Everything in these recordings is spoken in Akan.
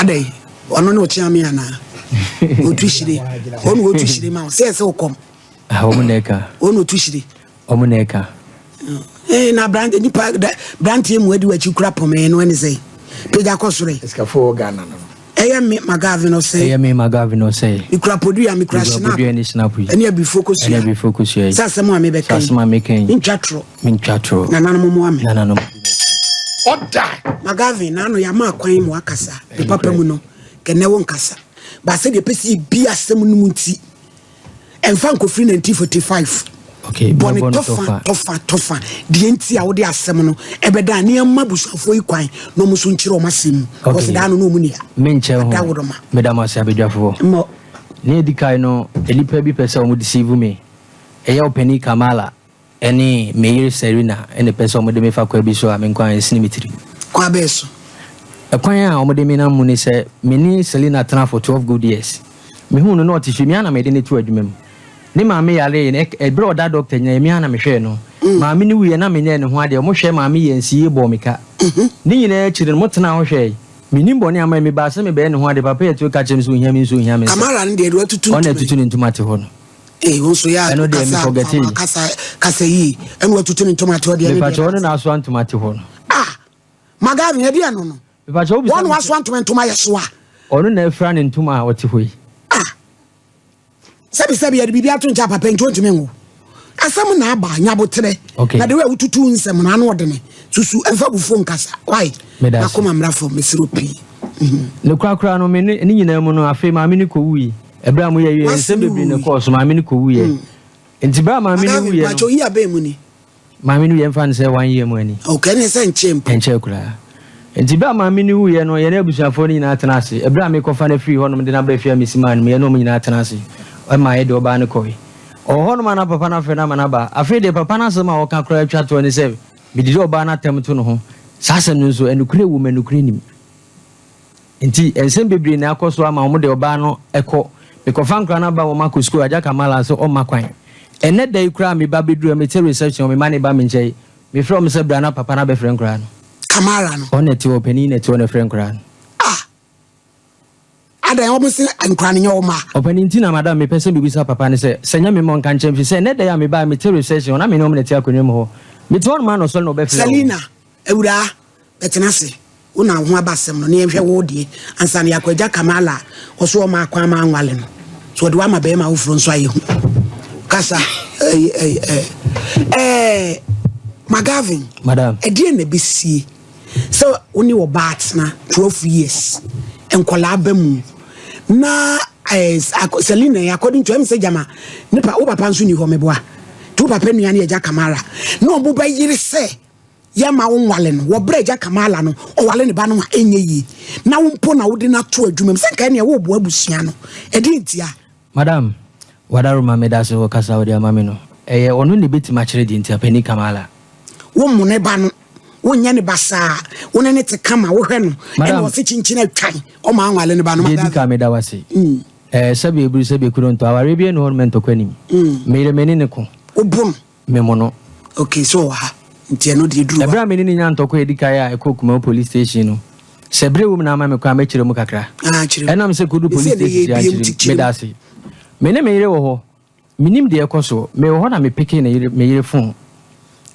Adɛn, ɔno ne ɔkyea me anaa? Ɔtu hyire. Ɔno ɔtu hyire ma wo. Sɛ ɛsɛ wokɔm. Ɔmo na ɛka. Ɔno ɔtu hyire. Ɔmo na ɛka. Eh, na brante nipa branteɛ mu adi w'akyi kura pɔmɛɛ no ɛne sɛ pagya kɔ soro yi. Sikafo wɔ Ghana no. Ɛyɛ me Magavin ɔsɛ. Ɛyɛ me Magavin ɔsɛ. Mikura podua, mikura shinap. Podua ne shinap yi. Ɛne abifo kosua. Ɛne abifo kosua yi. Sɛ asɛm a mebɛka yi. Sɛ asɛm a meka yi. Mentwa torɔ. Mentwa torɔ. Nananom mmoa me. Nananom. Ɔda. Magavin, n'ano yɛama akwan ma wakasa. Ne papa mu no, kɛnɛ wo nkasa. Ba sɛdeɛ pɛ sɛ yɛbi asɛm no mu nti, ɛmfa nkɔfiri 1945. Okay, bɔ ne mɛbɔ no tɔfa tɔfa. Tɔfa tɔfa deɛ nti a wode asɛm no ɛbɛda nneɛma abusuafoɔ yi kwan na ɔmo nso nkyerɛ ɔmo asɛm mu. Okay. Ɔsɛ daa no na ɔmo ni ha. Menkyɛ ho. Adawodoma. Meda mo ase abadwafoɔ. Mmɔ. Ne edi kan no, nnipa bi pɛ sɛ wɔn deceive me. Ɛyɛ ɔpanin Kamala ɛne me yere Serena ɛna pɛ sɛ wɔde me fa kwan bi so a me nkwa nsene me tirim. Kwan bɛɛ so? Ɛkwan a wɔde me nam mu ne sɛ me ne Selina tena for 12 good years. Mehuu no na ɔte fie, me ara na mede no to adwuma mu. Ne maame yaree no, ɛberɛ a ɔda dɔkta nyinaa, me ara na mehwɛɛ no. Maame no wuiɛ na menyɛɛ ne ho adeɛ, wɔhwɛɛ maame yɛɛ nsiyie bɔɔ me ka. Ne nyinaa akyiri no, motenaa hɔ hwɛe. Mennim bɔne a mayɛ, mebaa sɛ mebɛyɛ ne ho ade, papa yi atuo ka kyerɛɛ me sɛ ohia me nso ohia me nsa. Kamara no deɛ, deɛ watutu Ɔno na ntoma atutu yi. ne ntoma te hɔ no. Ee, wo nso yɛ a Ɛno deɛ, kasa mefɔgɛtee. fa kasa kasa yie. Ɛna watutu ne ntoma te hɔ deɛ, ɛno deɛ Mepakyɛ, ɔno na asoa ntoma te hɔ no. Ah, Magavin, ɛdeɛ no no. Mepakyɛ, wobisa Wɔn me sɛ- wasoa ntoma ntoma yɛ soa. Ɔno na afira ne ntoma a ɔte hɔ yi. Ah, sɛbi sɛbi yɛde biribi ato nkyɛn papa nti ontumi nwo. Asɛm na aba nyabotrɛ. Okay. Na de wei a wotutu nsɛm no ano ɔdene. Susu ɛmfa bufuo nkasa. Why? Meda ase. Nakoma mmra fam mesrɛ pii. Ne korakora no, me ne ne nyinaa mu no, afei maame no kɔwui. Ɛberɛ a moyɛ wie, W'ase nsɛm no bebree na wui. ɛkɔɔ so, maame no kɔwuiɛ. Nti berɛ a maame no Magavin wuiɛ pakyɛ no, oyi abɛn mu ni. Maame no wuiɛ mfa no sɛ one year mu ani. Okay, ɛne sɛ nkyɛn mpo. Ɛnkyɛɛ koraa. Nti berɛ a maame no wuiɛ no, yɛne abusuafoɔ no nyinaa tena ase. Ɛberɛ a mekɔfa no afiri hɔnom de no aba fie a mesi maa no mu, yɛne wɔn nyinaa tena ase. Ɛma yɛde ɔbaa no kɔe. Ɔwɔ hɔnom a na papa no afrɛ no ama no aba. Afei deɛ papa no asɛm a ɔka koraa twa toɔ ne sɛ, medidi ɔbaa no atɛm to ne ho. Saa asɛm no nso, ɛnokorɛ wɔ mu, ɛnokorɛ nnim. Nti nsɛm bebree na akɔ so ama wɔn de ɔbaa no kɔ. Mekɔfa nkwadaa no aba wɔn akɔ sukuu, Agya Kamala nso ɔmma kwan. Ɛnnɛ da yi koraa me ba bɛduru ha, mete reception hɔ, me mma no ba me nkyɛn. Mefrɛ wɔn sɛ bra na papa no abɛfrɛ nkwadaa no. Kamara no. Ɔno na ɛte hɔ, ɔpanin na ɛte hɔ na ɛfrɛ nkwadaa no. Ah! Adan wɔn se nkwadaa no nyɛ wɔn mma. Ɔpanin nti na madam mepɛ sɛ mebisa papa no sɛ, sɛ nyɛ me mma ɔnka nkyerɛ me, firi sɛ ɛnnɛ da yi a mebaeɛ mete reception hɔ na me ne wɔn na ɛte akonnwa mu hɔ. Mete hɔnom ara na ɔsɔre na ɔbɛfrɛ wɔn. Selina, awuraa, bɛtena ase. Wo na wo ho aba asɛm no na yɛnhwɛ wo deɛ ansa na yɛakɔ agya Kamala a ɔso ɔma akwan ma anwale no. So ɔde wama bɛrima foforɔ nso ayɛ hu. Kasa ɛyi ɛyi ɛɛ ɛɛ Magavin. Madam. Ɛdeɛ na ɛbɛsie sɛ wo ne ɔbaa tena 12 years nkɔlaa ba mu na ɛɛ Selina yi according to ɛm sɛ gyama ne pa wo papa nso ni hɔ meboa nti wo papa nua ne agya Kamala na ɔmo bɛyere sɛ yɛmma wo nwale no wɔ berɛ agya Kamala no ɔwale ne ba no a ɛnyɛ yie na wo mpo na wode no ato adwuma mu sɛ nka ɛneɛ woreboa abusua no ɛdeɛ ntia? Madam Wadaroma medase wɔ kasa a wode ama me no. Ɛyɛ ɔno na ɛbɛtumi akyerɛ deɛ nti a Panin Kamala. Wo mmo ne ba no, wonyɛ no basaa, wo ne no te kama, wohwɛ no, ɛna Madam. ɔse kyinkyin atwan, ɔma anwale ne ba no. Deɛ Madam. ɛdi kan meda wo ase. Ɛɛ sɛbe eburu sɛbe ekuro ntɔ, awareɛ biara nni hɔ nom a ɛntɔkwa nnim. Me yere me ne no ko. Wobo no. Me mo no. Okay, so ɔwɔ ha. Nti ɛno deɛ ɛduru hɔ a. Ɛberɛ a me ne no nyaa ntɔkwa a ɛdi kan a ɛkɔɔ Kumawu Police Station no, sɛ berɛ wɔ mu na ama me kwan a, mɛkyerɛ mu kakra. Ah, kyerɛ mu. Ɛnam sɛ kɔduru Mese Police ɛnɛ Station yɛrebie mu ankyerɛ nti mu. kyerɛ mu. Meda ase. Me ne me yere wɔ hɔ. Mennim deɛ ɛrekɔ soɔ. Mewɔ hɔ na mepeke ne yere, me yere phone.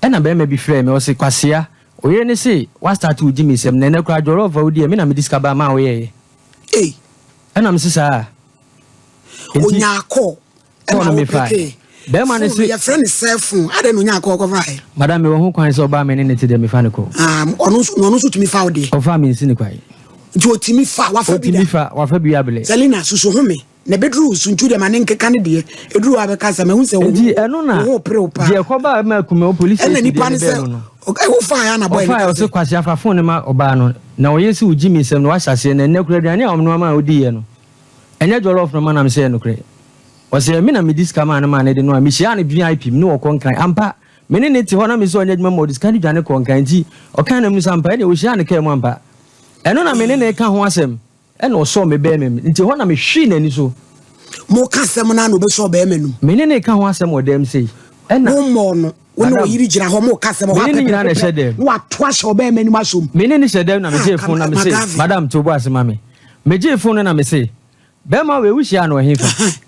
Ɛna barima bi frɛɛ me, ɔse, Kwasea, wo yere no se woastarte wo gyimisɛm, na ɛnnɛ koraa jollof a wodiiɛ, me na mede sika baa maa woyɛeɛ. Ei! Ɛna mese saa? Enti. Ɔnyaa call. Call Ɛna no wo mefae. pekee. Bɛrima no Phone no se. yɛfrɛ no cell phone. Adɛn na onyaa call kɔfae? Madam mewɔ ho kwan sɛ ɔbaa me ne ne te deɛ mefa no kɔ. Ah, ɔno nso na ɔno nso tumi fa wo deɛ. Ɔfaa me nsi no kwan. Nti ɔtumi fa, wafa bi da. Ɔtumi fa, wafa bi abele. Selina, susu ho me. Na ɛbɛduru wo so nti wo deɛ ma ne nkeka ne deɛ. Ɛduru hɔ a bɛka sɛ mahu sɛ wo Nti ho ɛno na wo ho pere wo paa. deɛ ɛkɔbaa ma Kumawu police Ɛna station nipa deɛ no no bɛɛ sɛ mu no. wofaeɛ a na boy no Ɔfaeɛ ka ɔse sɛ. Kwasi afa phone no ma ɔbaa no na ɔyɛ sɛ ɔgye me nsam na wahyɛ aseɛ na ɛnnɛ koraa aduane a ɔnoa maa ɔdiiɛ no ɛnyɛ jollof na ɔma nam sɛ ɛyɛ nokorɛ. Ɔse me na mede sika maa no maa no de noa. Mehyiaa no VIP mu ne ɔkɔ Nkran. Ampa, me ne no te hɔ na mese ɔnyɛ adwuma ma ɔde sika no dwane kɔɔ Nkran nti ɔkaa n'anim sɛ ampa ɛneɛ ɔhyiaa no kaa mu ampa. Ɛno na me ne no reka ho asɛm ɛna ɔsɔɔ me bɛɛma mu nti ɛhɔ na mehwee n'ani so. Moka asɛm no ara na ɔbɛsɔ ɔbɛɛma no mu. Me ne no reka ho asɛm wɔ dan mu sei ɛna. Wommɔɔ no, wo ne Madam, ɔyere gyina hɔ moka asɛm me hɔ ne no nyinaa na ɛhyɛ apɛpɛpɛpɛ dan mu. na wato ahyɛ ɔbɛɛma anim asɔ mu. Me ne no hyɛ dan mu na Ah, megyee fon na mese, Magavin. Madam to wo bo ase ma me. Megyee phone no na mese, Bɛrima wei wohyiaa no wɔ hefa?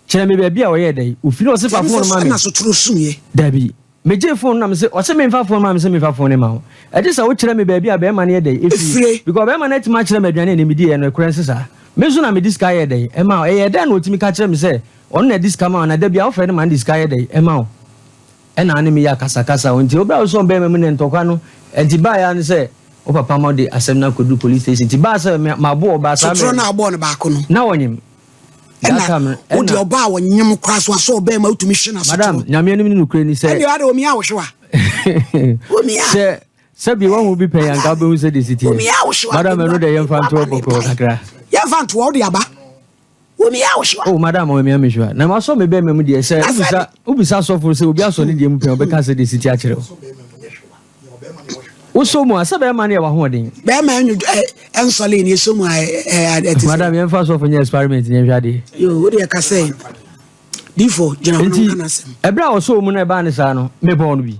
Kyerɛ me baabi a ɔyɛɛ dɛn? Ofiri ɔse fa phone no ma me. Ɛna sotorɔ suiɛ. Dabi. Megyee phone no na mese, ɔse memfa phone ma me sɛ memfa phone no ma wo. Ɛgye sɛ wokyerɛ me baabi a bɛrima no yɛ dɛn? Efiri. Because bɛrima no atumi akyerɛ me aduane a ɛnɛ mediiɛ no, ɛkorɛ nse saa. Me nso na mede sika yɛɛ dɛn? Ɛmaa wo. Ɛyɛɛ dɛn na ɔtumi ka kyerɛ me sɛ ɔno na ɛde sika ma wo na da biara wofrɛ no ma no de sika yɛ dɛn? Ɛma wo. Ɛna ane me yɛ akasakasa o. Nti oberɛ a wosɔɔ bɛrima mu ne ntɔkwa no, ɛnti baeɛ ara ne sɛ wo papa ma wode asɛm no akɔduru police station. Nti baa sɛ me, mabo ɔbaa saa Sotorɔ mmerɛ no no, a wobɔɔ no baako no. na ɔnyem. That Ɛna time no, wo deɛ ɛna. ɔbaa a ɔnyem koraa so asɔ ɔbɛrima wotumi hwe no Madam, asotorɔ. Nyame anim ne nokorɛ ni sɛ. Ɛndeɛ ade omia wo hwewa. Omia. Sɛ, sɛbi woahu bi pɛn anka wobɛhu sɛdeɛ ɛsi teɛ. Omia wo hwewa. Madam, ɛno deɛ yɛmfa ntoɔ bɔkɔɔ kakra. Yɛmfa ntoɔ, wode aba. Womia wo hwewa. Oh madam wamia me hwewa. Na masɔ me bɛɛma mu deɛ sɛ wobisa wobisa sɔfo sɛ obi asɔ ne deɛ mu pɛn ɔbɛka sɛ deɛ siti akyerɛ wo. Wosɔ mu a sɛ bɛɛma no yɛ w'ahoɔden. Bɛɛma ɛnwo ɛ ɛnsɔle ni esɔ mu a ɛ ɛ ɛte sɛ. Madam yɛmfa sɔfo nyɛ experiment nyɛ nhwɛ adeɛ. Yo wo deɛ ka sɛ difo gyina hɔ na Nti nka n'asɛm. ɛberɛ a ɔsɔɔ mu no ɛbaa ne saa no mebɔɔ no bi.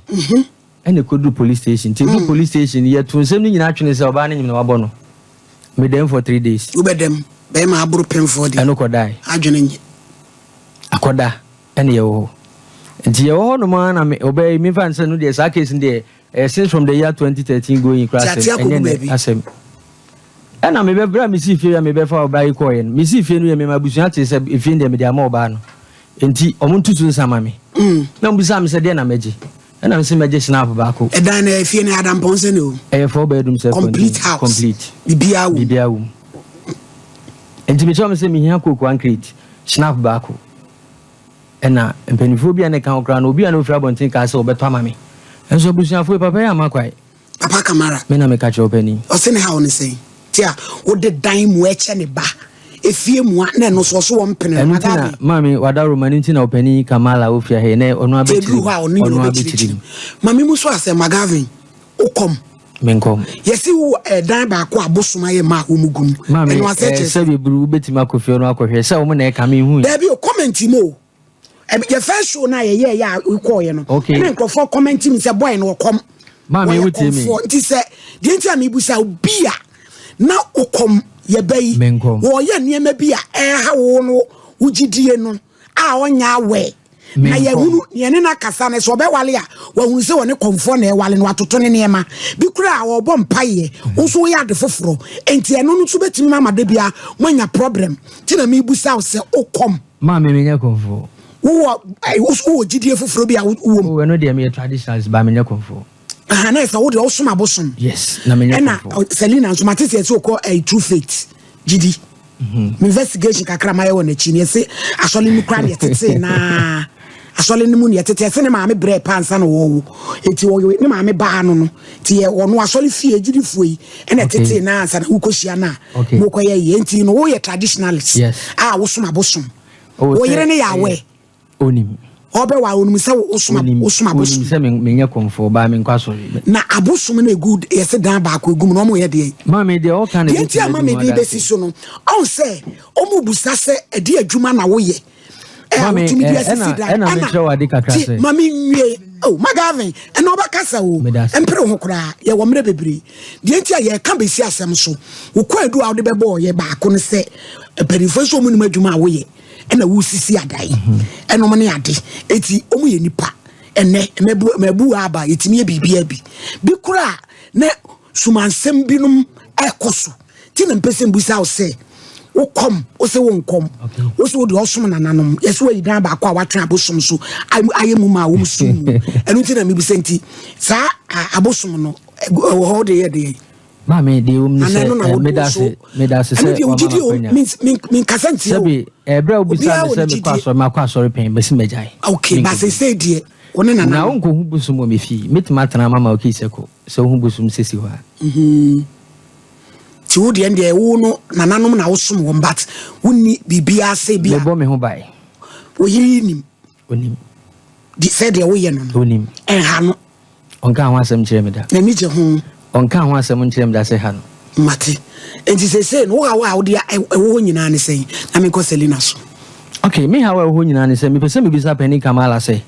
Ɛna ɛkɔduru police station. Nti ɛduru police station no yɛtoo nsɛm no nyinaa twene sɛ ɔbaa no nyim na wabɔ no. Medam for 3 days. Wobɛdam bɛrima aboro pemfoɔ deɛ. Ɛno kɔdae. Adwene nyɛ. Akɔda ɛna yɛwɔ hɔ. Nti yɛwɔ hɔ nom ara na me ɔbaa yi memfa no sɛ no deɛ saa case no deɛ ɛyɛ since from the year 2013 going koraa Nti ate asɛm akɔgu ɛnyɛ nnɛ baabi. asɛm. Ɛna mebɛ berɛ a mesii fie a mebɛfa ɔbaa yi kɔɔeɛ no mesii fie no yɛ mema abusua tee sɛ efie no deɛ mede ama ɔbaa no nti ɔmo nto so nsa ma me. Na ɔmo bisaa me sɛ deɛ na mɛgye. Ɛna mese mɛgye snap baako. Ɛdan no ɛyɛ fie no ɛyɛ adampɔn sɛ na ɛwɔ mu. Ɛyɛ 4 bedroom self contained. Complete house. Complete. Biribiara wɔ mu. Biribiara wɔ mu. Nti mekyerɛ wɔn sɛ mehia coke 1 crate, snap baako. Ɛna mpanimfoɔ bi a na ɛka ho koraa no, obi a na ofiri abɔnten kaa sɛ wɔbɛtɔ ama me. Nso abusuafoɔ yi, papa yi amma kwae. Papa Kamara. Me na meka kyerɛ ɔpanin. Ɔse ne haw ne sɛn? Ti a wode dan mua kyɛ ne ba, efie mua na ɛno so ɔso wɔn pene no. Ɛno nti na maame wadaworo ma no nti na ɔpanin Kamala ofiri ha yi na ɔno Ti abɛkyiri eduru mu. hɔ a ɔno nyina Ɔno ɔbɛkyirikyiri abɛkyiri mu. mu. Maame mu so asɛm Magavin, wokɔm. Menkɔm. Yɛsi wo ɛdan baako a bosom ayɛ ma a wɔn gu mu. Maame Ɛno asɛ ɛɛ kyerɛ sɛ. sɛ beburu wobɛtumi akɔ fie no akɔhwɛ sɛ wɔn na ɛka me hu yi. Daabi o, comment mu o. Ɛbi yɛ first show na yɛyɛ yɛ a wokɔɔyɛ no. Okay. Ɛna nkurɔfoɔ comment mi sɛ boy no ɔkɔm. Maame Wɔyɛ wotie me. kɔmfoɔ. Nti sɛ deɛ nti a mebusa obi a na wokɔm yɛbɛ yi. Menkɔm. Wɔyɛ nneɛma bi a ɛha wo no wo gyidie no a ɔnyɛ awɛ. Na Menkɔm. yɛhunu yɛne no akasa no sɛ ɔbɛwale a wahunu sɛ wɔne kɔmfoɔ na ɛwale no watoto ne nneɛma bi kora a ɔbɔ mpayɛ wo nso woyɛ ade foforɔ enti ɛno no nso bɛtumi ma ama da bia moanya problem nti na mebusa wo sɛ wokɔm. Maame menyɛ kɔmfoɔ. Wowɔ wowɔ gyidie foforɔ bi a wowɔ mu. O ɛno deɛ meyɛ traditionalist ba menyɛ kɔmfoɔ. Aha na ɛsɛ wo deɛ wosom abosom. Yes, na menyɛ Ɛna kɔmfoɔ. Selina nso mate sɛ ɛsɛ okɔ true faith gyidi. Me investigation kakra mayɛ wɔ n'akyi ne ɛsɛ asɔle no kora ne ɛtete naa asɔle no mu ne ɛtete ɛsɛ ne maame brɛ pa ansa na wɔwo eti wɔyɛ ne maame baa no no ti yɛ ɔno asɔle fie gyidifoɔ yi ɛna ɛtete naa ansa na wokɔhyia no a Okay. wokɔyɛ yie nti no woyɛ traditionalist Yes. a wosom abosom. Oh, Wo sɛ yere ne yɛ ɛyɛ- awɛ Onim. ɔbɛwa onim sɛ wosom Onim. wosom Onim abosom. sɛ menyɛ kɔmfoɔ baa menkɔ asɔre. Na abosom no egu yɛsɛ dan baako egu mu na ɔmo yɛ deɛ. Maame deɛ ɔka na Deɛ nti ama ebetumi mede adi mu bɛsi so no ɔn sɛ ɔmo busa sɛ ɛde adwuma na woyɛ ɛ a Maame, wotumi de asisi dan. ɛna mekyerɛ wo ade kakra ti sɛ- maame nwie o Magavin ɛna ɔbɛkasa o. Meda ase. Mpere ho koraa yɛwɔ mmerɛ bebree deɛ nti a yɛka bɛsi asɛm so wokɔ adu a wode bɛbɔ ɔyɛ baako no sɛ mpanimfoɔ nso ɔmo nim adwuma a woyɛ ɛna wosisi adan ɛnom ne ade eti ɔmo yɛ nipa ɛnɛ mɛbu mɛbu aba yɛtumi yɛ biribiara bi bi koraa na sumansɛm binom ɛkɔ so ti na mpɛ sɛ mbusa wo sɛ wokɔm wo sɛ wo nkɔm wo sɛ wode ɔsom nananom yɛsɛ wayi dan baako a watwe abosom so ayɛ mu ma a wɔm sum mu ɛno nti na mebisa nti saa abosom no ɛwɔ hɔ wode yɛ deɛ? Maame deɛ ɛwɔ mu ne Anaa sɛ ɛno na wode meda wo ase so meda ase ɛno sɛ deɛ wama wogyidie o makwanya. Menkasa ntia o. Sɛbi ɛberɛ a wobisa Obiara me wɔ sɛ ne mekɔ gyidie. asɔre makɔ asɔre pɛn bɛsi magyae. Okay, Menkɔ ba bio. seesei deɛ wo ne Na nananom. wonkɔhu bosom wɔ me fie. Mɛtumi atena ama ma wokii sɛ kɔ sɛ wohu bosom sɛsi hɔ a. Nti wo deɛ deɛ wo no nananom na wosom wɔn but wonni biribiara sɛ bi a Mebɔ me ho bae. Wo yere yi nim? Onim. Di sɛ deɛ woyɛ no no. Onim. Ɛnha no? Ɔnka ho asɛm nkyerɛ me da. N'ani gye ho? Ɔnka ho asɛm nkyerɛ me da sɛ ha no. Mate. Nti seesei no wo haw a wode ɛwɔ hɔ nyinaa ne sɛn? Na menkɔ Selina so. Okay, me haw a ɛwɔ hɔ nyinaa ne sɛ mepɛ sɛ mebisa Panin Kamala sɛ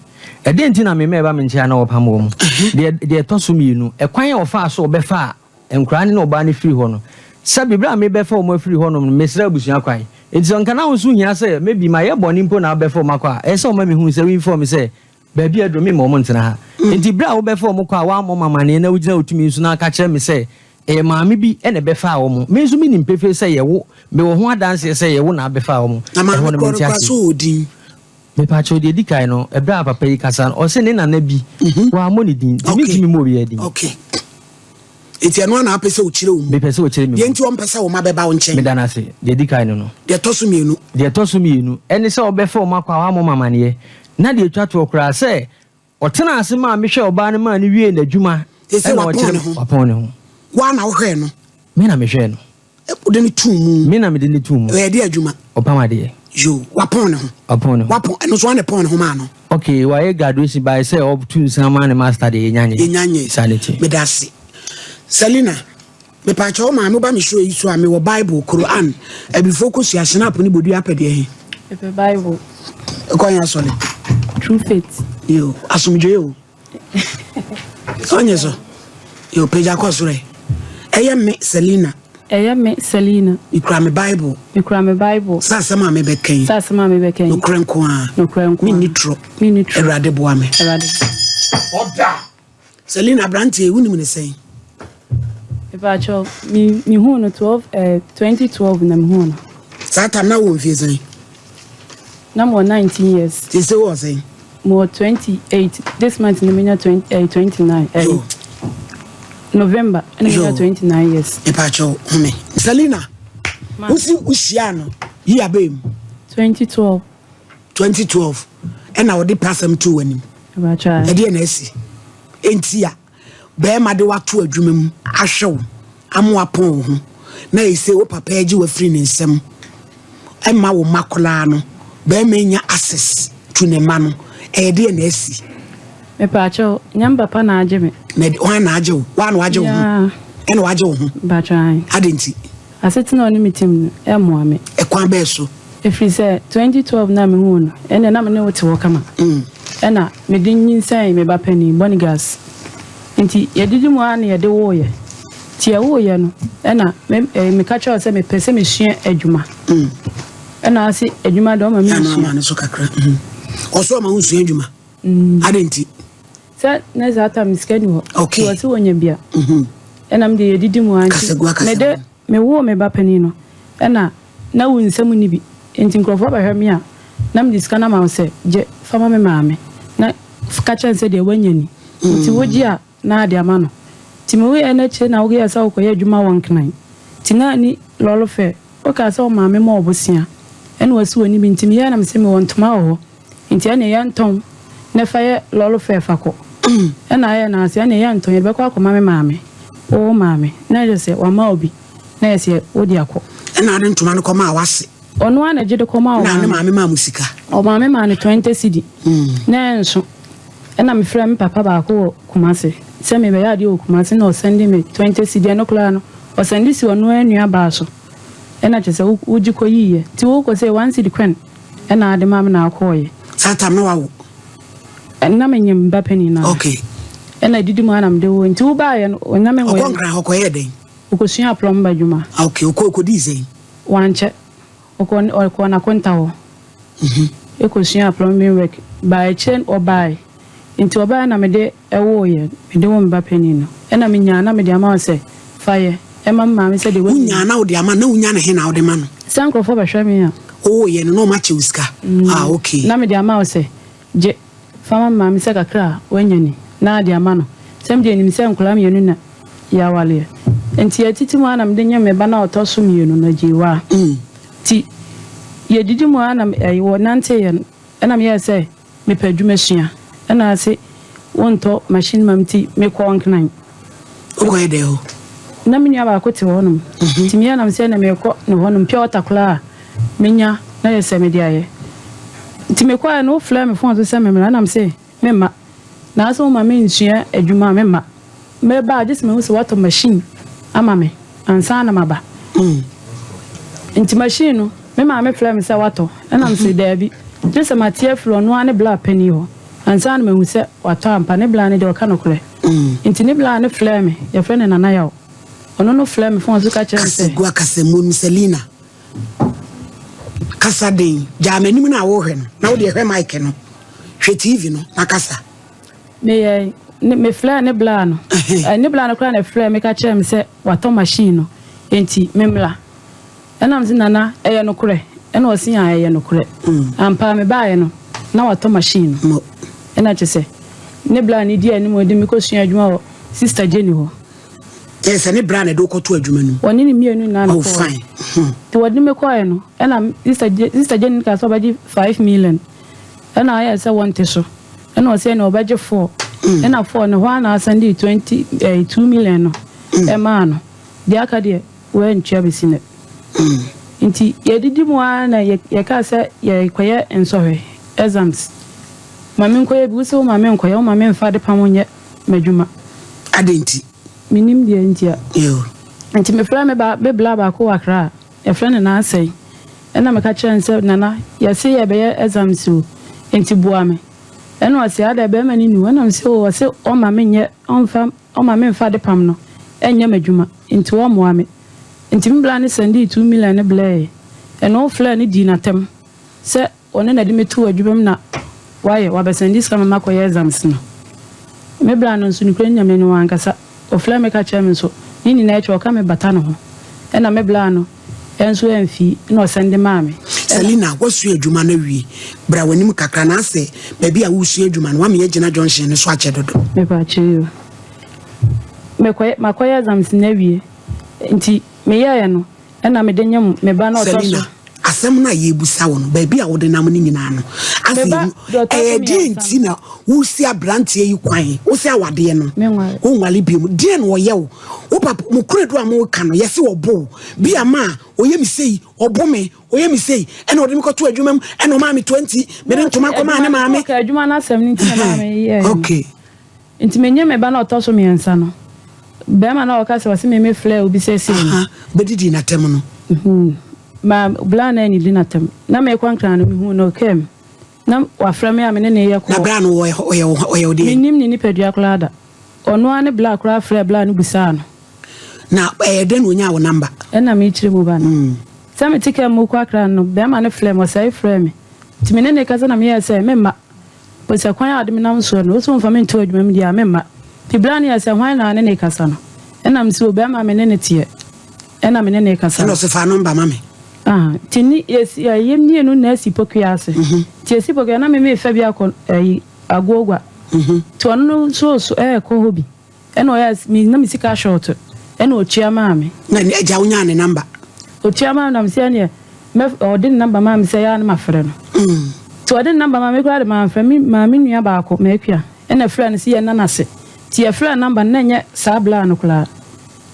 ɛdeɛn nti na me mma ɛba me nkyɛn a na wɔpam wɔn? Deɛ deɛ ɛtɔ so mmienu, ɛkwan a ɔfaa so ɔbɛfaa nkoraa no ne ɔbaa no firi hɔ no, Sɛbi, berɛ a mebɛfa wɔn afiri hɔnom no, mesrɛɛ abusua kwan. Enti sɛ anka na wo nso hia sɛ maybe mayɛ bɔne mpo na wobɛfa wɔn akɔ a, ɛyɛ sɛ woma mehu sɛ wo inform me sɛ baabi a aduru memma wɔn ntena ha. Enti berɛ a wobɛfa wɔn kɔ a woammɔ me amaneɛ na wogyina wo tumi so na aka kyerɛ me sɛ ɛyɛ maame bi na ɛbɛfaa wɔn, me nso menim pefee sɛ ɛyɛ wo, mewɔ ho adanseɛ sɛ ɛyɛ wo na abɛfaa wɔn. Na maame Ɛhɔ no korɔ no mente koraa aseɛ. so ɔwɔ din? Mepakyɛw, deɛ ɛdi kan no, ɛberɛ a papa yi kasa no, ɔse ne nana bi, wammɔ ne din, nti Okay. mentumi mmɔ obiara din. Okay. Enti ɛno ara na wopɛ sɛ ɔkyerɛ wo mu? Mepɛ sɛ ɔkyerɛ me mu. Deɛ nti ɔmpɛ sɛ wo mma bɛba wo nkyɛn. Meda no ase. Deɛ ɛdi kan no no. Deɛ ɛtɔ so mmienu. Deɛ ɛtɔ so mmienu, ɛne sɛ ɔbɛfa wɔn akɔ a wammɔ me amaneɛ. Na deɛ ɛtwa toɔ koraa, sɛ ɔtenaa ase maa mehwɛɛ ɔbaa no maa no wiee n'adwuma, Seesei ɛna wapɔn ɔkyerɛ ne me, ho. wapɔn ne ho. Wo ara na wohwɛɛ no? Me na mehwɛɛ no. Wode no too mu? Me na mede no too mu. Ɔyɛ deɛ adwuma? Ɔpam adeɛ. Yoo, wapɔn ne ho. Wapɔn ne ho. Wapɔn, ɛno nso hwan na ɛpɔn ne ho maa no? Ok, wayɛ graduation but sɛ ɔtu nsa ma ne master deɛ yɛnya nyɛ. Yɛnya nyɛ. Saa ne te. Meda ase. Selina, mepaakyɛw wo maame woba me show yi so a mewɔ Bible, Quran, Abifoɔ kosua, Schnapp ne bodua apɛ deɛ he? Mepɛ Bible. Ɛkɔ he asɔre? True Faith. Yoo, asomdwoeɛ o. Ɔnyɛ so. Yo, pagya kɔ soro ɛ. Ɛyɛ me, Selina. Ɛyɛ me, Selina. Mekura me Bible. Mekura me Bible. Sɛ asɛm a mebɛka yi. Sɛ asɛm a mebɛka yi. Nokorɛ nko ara. Nokorɛ nko ara. Menni torɔ. Menni torɔ. Awurade boa me. Awurade boa me. Ɔda. Selina, aberanteɛ yi, wonim no sɛn? Mepaakyɛw, me mehuu no 12 eh, 2012 na mehuu no. Saa tam na wowɔ mfie sɛn? Na mewɔ 19 years. Seesei wowɔ sɛn? Mewɔ 28, this month na menya 20, eh, 29, eh, Yo. November na Yo. menya 29 years. Mepaakyɛw, home. Selina, Ma. wosi wohyiaa no yi abɛɛ mu? 2012. 2012 ɛna wɔde pasɛm too w'anim. Mepaakyɛw. Ɛdeɛ na asi? Enti a Barima de wo ato adwuma mu ahwɛ wo ama woapɔn wo ho na ɛsei wo papa agye wo afiri ne nsam ɛma wo mma koraa no barima nya access to ne mma no ɛyɛ deɛ na asi. Mepaakyɛw, nyɛ me papa na agye me. Na hwan na agye wo? Woa na wagye wo ho? Ɛna wagye wo ho? Mpakyɛw ae. Adɛn nti? Asetena a ɔne me te mu no, ɛmmoa me. Ɛkwan bɛn so? Ɛfiri sɛ, 2012 no a mehuu wo no, ɛnneɛ na me ne wo te hɔ kama. Ɛnna mede nyinsɛn me ba panin, Bonigas. Enti yɛdidi mu ara na yɛde woeɛ. Nti yɛwoeɛ no, ɛnna me, eh, meka kyerɛɛ wo sɛ mepɛ sɛ mesua adwuma. Ɛnna ɔse adwuma deɛ ɔma Ɛnna mensua. ama no so kakra. Ɔso ɔma wonsua adwuma. Adɛn nti? Sɛ na saa time no sika ni hɔ. Okay. Nti ɔse ɔnya bi a. Ɛna me deɛ yɛdidi mu ara nti. Kasagua kasa Mede mu. mewoo me ba panin no ɛna na wo nsam nni bi nti nkurɔfoɔ bɛhwɛ me a na mede sika no ama wo sɛ gye fa ma me maame na ka kyerɛ no sɛ deɛ woanya ni nti wogye a na ade ama no. Nti mewoeɛ no akyire na woyɛɛ sɛ wokɔyɛ adwuma wɔ Nkran nti na ni lɔre fɛ wokaa sɛ wo maame ma wo bosea ɛna wasi w'ani bi nti meyɛɛ na mese mewɔ ntoma wɔ hɔ Nti ɛneɛ yɛntɔn na fa yɛ lɔre fare fa kɔ. Ɛna ayɛ na ase ɛneɛ yɛntɔn yɛde bɛkɔ akɔma me maame, wo wo maame. Na ɛyɛ sɛ wama wo bi na ɛyɛ sɛ wode akɔ. Ɛna ade ntoma no kɔmaa w'ase. Ɔno ara na ɛgye de kɔmaa Na ne ɔmaame. maame maa mo sika. Ɔmaame maa no 20 cedi na ɛnso. Ɛna mefrɛɛ me papa baako wɔ Kumasi sɛ merebɛyɛ adeɛ wɔ Kumasi na ɔsɛnde me 20 cedi ɛno koraa no ɔsɛnde si ɔno ara nua baa so. Ɛna kyerɛ sɛ wogye kɔyiiɛ. Nti wokɔ sɛ 1 cedi kwan. Ɛna ade maa me na akɔɔyɛ. Saa tam na wawo? Na me nyim ba panin no ara. Okay. Ɛna adidi mu ara na mede woo. Nti wo baayɛ no, Onyame nwoo. Ɔkɔ Nkran hɔ kɔyɛɛ dɛn? Ɔkɔsuaa plumber adwuma. Okay, ɔkɔ ɔkɔdii sɛn? Wankyɛ. Ɔkɔ ɔkɔɔ Nakonta hɔ. Ɛkɔsuaa plumbing work. Baa akyire no ɔbaae. Nti ɔbaeɛ na mede wooeɛ, mede woo me ba panin no. Ɛna menyaa na mede ama wo sɛ, fa yɛ, ma me maame sɛdeɛ woadi. Wonyaa na wode ama no, na wonya no he na wode ma no? Sɛ nkurɔfoɔ bɛhwɛ me a. Wowoeɛ no, na wɔakyɛ wo sika? Ah, okay. Na mede ama wo sɛ, gye, fa ma me maame sɛ kakra a woanya ni, na de ama no. Sɛ me deɛ nim sɛ nkwadaa mmienu na yɛawareɛ. Nti yɛtete mu ara na mede nyem me ba no a ɔtɔ so mmienu no, Agyeiwaa. Nti yɛdidi mu ara na wɔnanteeɛ no, ɛna meyɛɛ sɛ. Mepɛ adwuma sua. Ɛna ase wontɔ machine ma me nti mekɔɔ Nkran. Wokɔyɛ dɛn hɔ? Na me nua baako te hɔ nom. Nti meyɛ nam sɛ na mekɔ ne hɔ nom pure water koraa a menya na yɛ sɛ mede ayɛ. Nti mekɔɛ no wofrɛɛ me phone so sɛ memmra ɛna mese memma. Na ase woma mensua adwuma a memma. Meba a gye sɛ mehu sɛ woatɔ machine ama me ansa na maba. Nti machine no, me maame frɛɛ me sɛ watɔ, ɛna mese daabi, gye sɛ mate afiri ɔno ara ne bla panin hɔ ansa na mahu sɛ watɔ ampa. Ne bla no deɛ ɔka nokorɛ. Nti ne bla no frɛɛ me, yɛfrɛ no Nana Yaw. Ɔno no frɛɛ me fon so ka kyerɛɛ me sɛ. Kasa gu akasamu no Selina. Kasa den. Gyaa m'anim no a worehwɛ no na wo deɛ hwɛ mic no. Hwɛ TV no na kasa. Meyɛe ne mefrɛɛ ne bla no. Ne bla no koraa na ɛfrɛɛ me ka kyerɛɛ me sɛ watɔ machine no enti memmra. Ɛna mese Nana ɛyɛ nokorɛ? Ɛna ɔse aa ɛyɛ nokorɛ. Ampa ara mebaeɛ no na watɔ machine no. Ɛna kyerɛ sɛ ne bla no dii anim de me kɔsuaa adwuma wɔ Sister Jenny hɔ. Kyerɛ sɛ ne bra na ɛde wo kɔto adwuma no mu? Wɔne ne mmienu nyinaa na Oh ɛkɔɔɛ. fine. Hmm. Nti wɔde me kɔɔɛ no ɛna Sister Sister Jenny kaa sɛ ɔbɛgye 5 million ɛna ayɛɛ sɛ wɔnte so ɛna ɔse ɛneɛ ɔbɛgye four ɛna four no ɛhɔ ara na asan dii twenty ɛɛ 2 million no ɛmaa no. Deɛ aka deɛ wɔantua bɛsi nnɛ. Nti yɛdidi mu ara na yɛkaa sɛ yɛrekɔyɛ nsɔhwɛ, exams. Ma menkɔyɛ bi, wose woma menkɔyɛ, woma memfa adepam nyɛ m'adwuma. Adɛn nti? Mennim deɛ nti a. Nti mefrɛɛ me ba, me bla baako wɔ Accra a, yɛfrɛ no Naasɛe. Ɛna meka kyerɛɛ no sɛ, Nana, yɛse yɛrebɛyɛ exams o, nti boa me. Ɛna ɔse, adɛn, bɛrima no nni hɔ? Ɛna mese, oo, ɔse ɔmma menyɛ, ɔmfa Ɔma memfa adepam no nyɛ m'adwuma nti ɔmmoa me. Nti me bra no sɛndee 2 million no blɛɛ ɛna ɔflɛɛ no dii n'atɛm sɛ ɔno na ɛde me too adwuma mu na wayɛ wabɛsɛnde sika ma makɔyɛ exams no. Me bra no nso nokorɛ Nyame no wankasa ɔflɛɛ me ka kyerɛɛ me nso ne nyinaa akyi ɔka me bata ne ho ɛna me bra no nso amfii na ɔsɛnde maa me. Ɛna. Selina, woasua adwuma no awie? Bra w'anim kakra na asɛ baabi a woresua adwuma no, woama yɛagyina junction no so akyɛ dodo. Mepaakyɛw o. Mekɔyɛ, makɔyɛ exams no awie. Nti meyɛeɛ no, ɛna mede nyem me ba no a ɔtɔ so. Selina, asɛm no a yɛrebisa wo no, baabi a wode nam no nyinaa no, Me asɛ ba yɛhu, deɛ ɔtɔ so ɛyɛ deɛn mmiɛnsa nti no. na woresi aberanteɛ yi kwan? Wose awadeɛ no, Menware. wonware biom. Deɛn na ɔyɛ wo? Wo papa, mo kuradu a moreka no, yɛse ɔbo wo. Bi a ma a, ɔyɛ me sei, ɔbo me, Ɔyɛ me sei, ɛna ɔde me kɔto adwuma mu, ɛna ɔmaa me 20, mede ntoma kɔmaa ne maame. Ɔka adwuma no asɛm no nti na maa meyɛɛ no. Okay. Nti menye me ba no a ɔtɔ so mmiɛnsa no, bɛrima no a ɔka sɛ ɔse me me frɛ obi sɛ sei no. Bɛdidi n'atɛm no. Ma bla no annidi n'atɛm. Na merekɔ Nkran no, mehuu no kaa mu. Na wafrɛ me a me ne no reyɛ Na call. bra no ɔyɛ ɔyɛ wo deɛn? Mennim ne nipadua koraa da. Ɔno ara ne bla koraa frɛɛ bla no bisaa no. Na ɛyɛ dɛn na onyaa wo number? Ɛna mekyerɛ mu ba no. Sɛ mete kaa mu rekɔ Accra no, bɛrima no frɛɛ me, ɔsɛe frɛɛ me. Nti me ne no rekasa na meyɛɛ sɛ, memma. Mpo sɛ kwan a ɔde me nam soɔ no, wose womfa me nto adwuma mu deɛ a, memma. Nti bra no yɛɛ sɛ, hwan na ne no rekasa no? Ɛna mese, o bɛrima a me ne no teɛ, ɛna me ne no rekasa Ɛna no. ɔse, fa number ma me. Aha, nti ne, yɛsi, yɛn mmienu na asi Pokuaa ase. Nti yɛsi Pokuaa, na me merefa bi akɔ ɛyi, Agoogua. Nti ɔno no nso so ɛrekɔ hɔ bi. Ɛna ɔyɛ me na me sika short ɛna ɔtua maa me. Na ne agya wonyaa ne number? Ɔtua maa me na me sɛ ɛneɛ mɛ ɔde ne number maa me sɛ ɛyɛ a na mafrɛ no. Nti ɔde ne number maa me koraa de manfrɛ me maa me nua baako M'Akua ɛna ɛfrɛɛ no sɛ yɛnna no ase. Nti yɛfrɛɛ number no na ɛnyɛ saa blaa no koraa.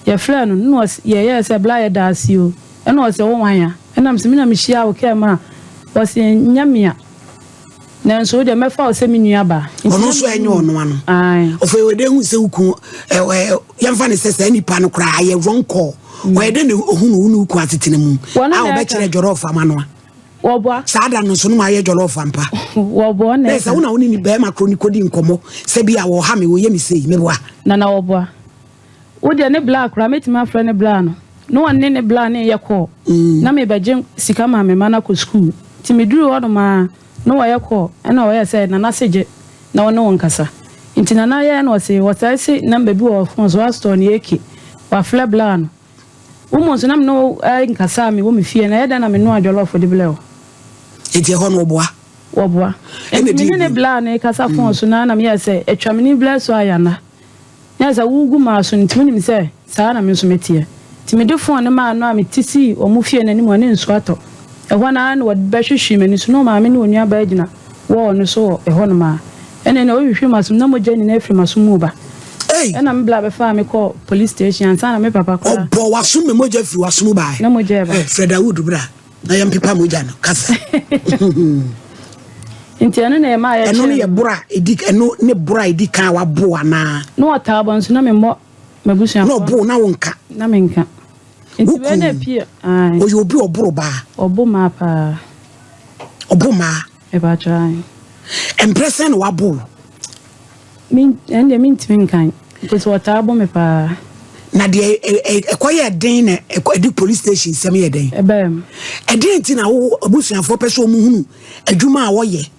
Yɛfrɛɛ no na ɔse yɛyɛɛ sɛ blaa yɛda ase o ɛna ɔse wo wan a? Ɛna me se me na mehyiaa wo kaa mu a ɔse ɛnyɛ me a. Nanso wo deɛ, mɛfa wo sɛ me nuabaa. Nti Ɔno na nso menni ɛnyɛ ɔno ano. Ae. Ɔfei ɔde ehu sɛ wo kun yɛmfa ne sɛ saa nipa no koraa ayɛ wrong call. Ɔyɛ dɛ na ohun wo ne wo kun asetena mu Wɔno a na ɔbɛkyerɛ ɛka. jollof ama no a. Wɔboa. Saa da no nso no ma ayɛ jollof ampa. Wɔboa na Bɛyɛ sɛ ɛka. wo na wo ne ne bɛrima koro ne kɔdi nkɔmmɔ sɛ bi a wɔha me wɔyɛ me sei meboa. Nana wɔboa. Wo deɛ ne bla koraa mɛtumi afrɛ ne bla no na ɔne ne bla no reyɛ call na merebɛgye sika ma me mma no akɔ sukuu nti meduruu hɔ nom ara na wɔyɛ call ɛna ɔyɛɛ sɛ Nana se gye na ɔne wo nkasa nti Nana yɛɛ na ɔse wɔsɛe se number bi wɔ phone so astore no AK wafrɛ bla no wo mu nso na me ne wo nkasa a mewɔ me fie na ɛyɛ dɛn na menoa jollof de blɛ wo. Nti ɛhɔ no wɔboa? Wɔboa. Ɛna Nti me ne ne ɛdii bla no rekasa phone so no ara na meyɛɛ sɛ atwa me ne blɛ so ayɛ ana. Na sɛ woregu m'aso no nti wonim sɛ saa ara na me nso meteɛ. Nti mede fon no maa no a mete sii wɔn fie no anim hɔ ne nsuo atɔ. Ɛhɔ no ara na wɔde bɛhwehwee m'ani so na ɔmaame ne onuabaa gyina wɔɔl no so wɔ ɛhɔnom ara. Ɛnna nea ɔhwehwee m'asom na mogya nyinaa firi m'asom mu reba. Ei! Ɛnna me bla bɛfaa me kɔɔ police station ansa na me papa koraa. Ɔbɔɔ w'asom ma mogya firi w'asom mu baeɛ. Na mogya reba. Eh, frɛ Dawood bra. Na yɛmpepa mogya no. Kasa. Nti ɛno na ɛmaa yɛkyeree Ɛno ne yɛ no. boro a ɛdi ɛno ne boro a ɛdi kan a wabo anaa? Na ɔtaa bɔ nso na memmɔ Na m'abusuafoɔ. ɔbo na wonka. Na menka. Nti Wo wei na kun ɛpie ae. ɔyɛ obi a ɔboro baa? Ɔbo mmaa paa. Ɔbo mmaa? Mepakyɛw ae. Mprɛ sɛn na wabo wo? Me ɛno deɛ mentumi nkan. Because ɔtaa bo me paa. Na deɛ ɛkɔ yɛ den na ɛde police station sɛm yɛ den. Ɛbɛɛ mu. Ɛdeɛn nti na wo abusuafoɔ pɛ sɛ wɔn hunu adwuma a wɔyɛ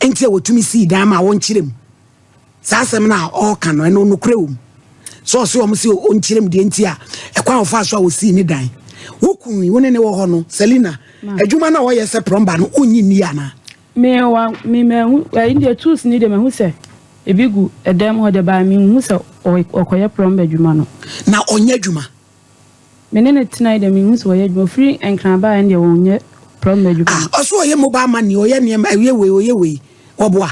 nti a wɔtumi sii dan ma wɔnkyerɛ mu? Saa asɛm no a ɔreka no, ɛno nokorɛ wɔ mu? Sɛ ɔse wɔn se ɔnkyerɛ mu deɛ nti a ɛkwan a ɔfaa so a wɔsii ne dan. Wo kun yi, wo ne ne wɔ hɔ no, Selina, adwuma no a ɔyɛ sɛ plumber no, wonnye nni anaa? Me wa me mahu ɛyi deɛ tools ni deɛ mahu sɛ ebi gu ɛdan mu hɔ deɛ baa menhu sɛ ɔkɔyɛ plumber adwuma no. Na ɔnyɛ adwuma? Me ne no tenae deɛ menhu sɛ ɔyɛ adwuma. Ɔfiri Nkran baeɛ no deɛ ɔnyɛ plumber adwuma Ah, no. ɔse ɔyɛ mobile money, ɔyɛ nneɛma, ɔyɛ wei, ɔyɛ wei, ɔboa?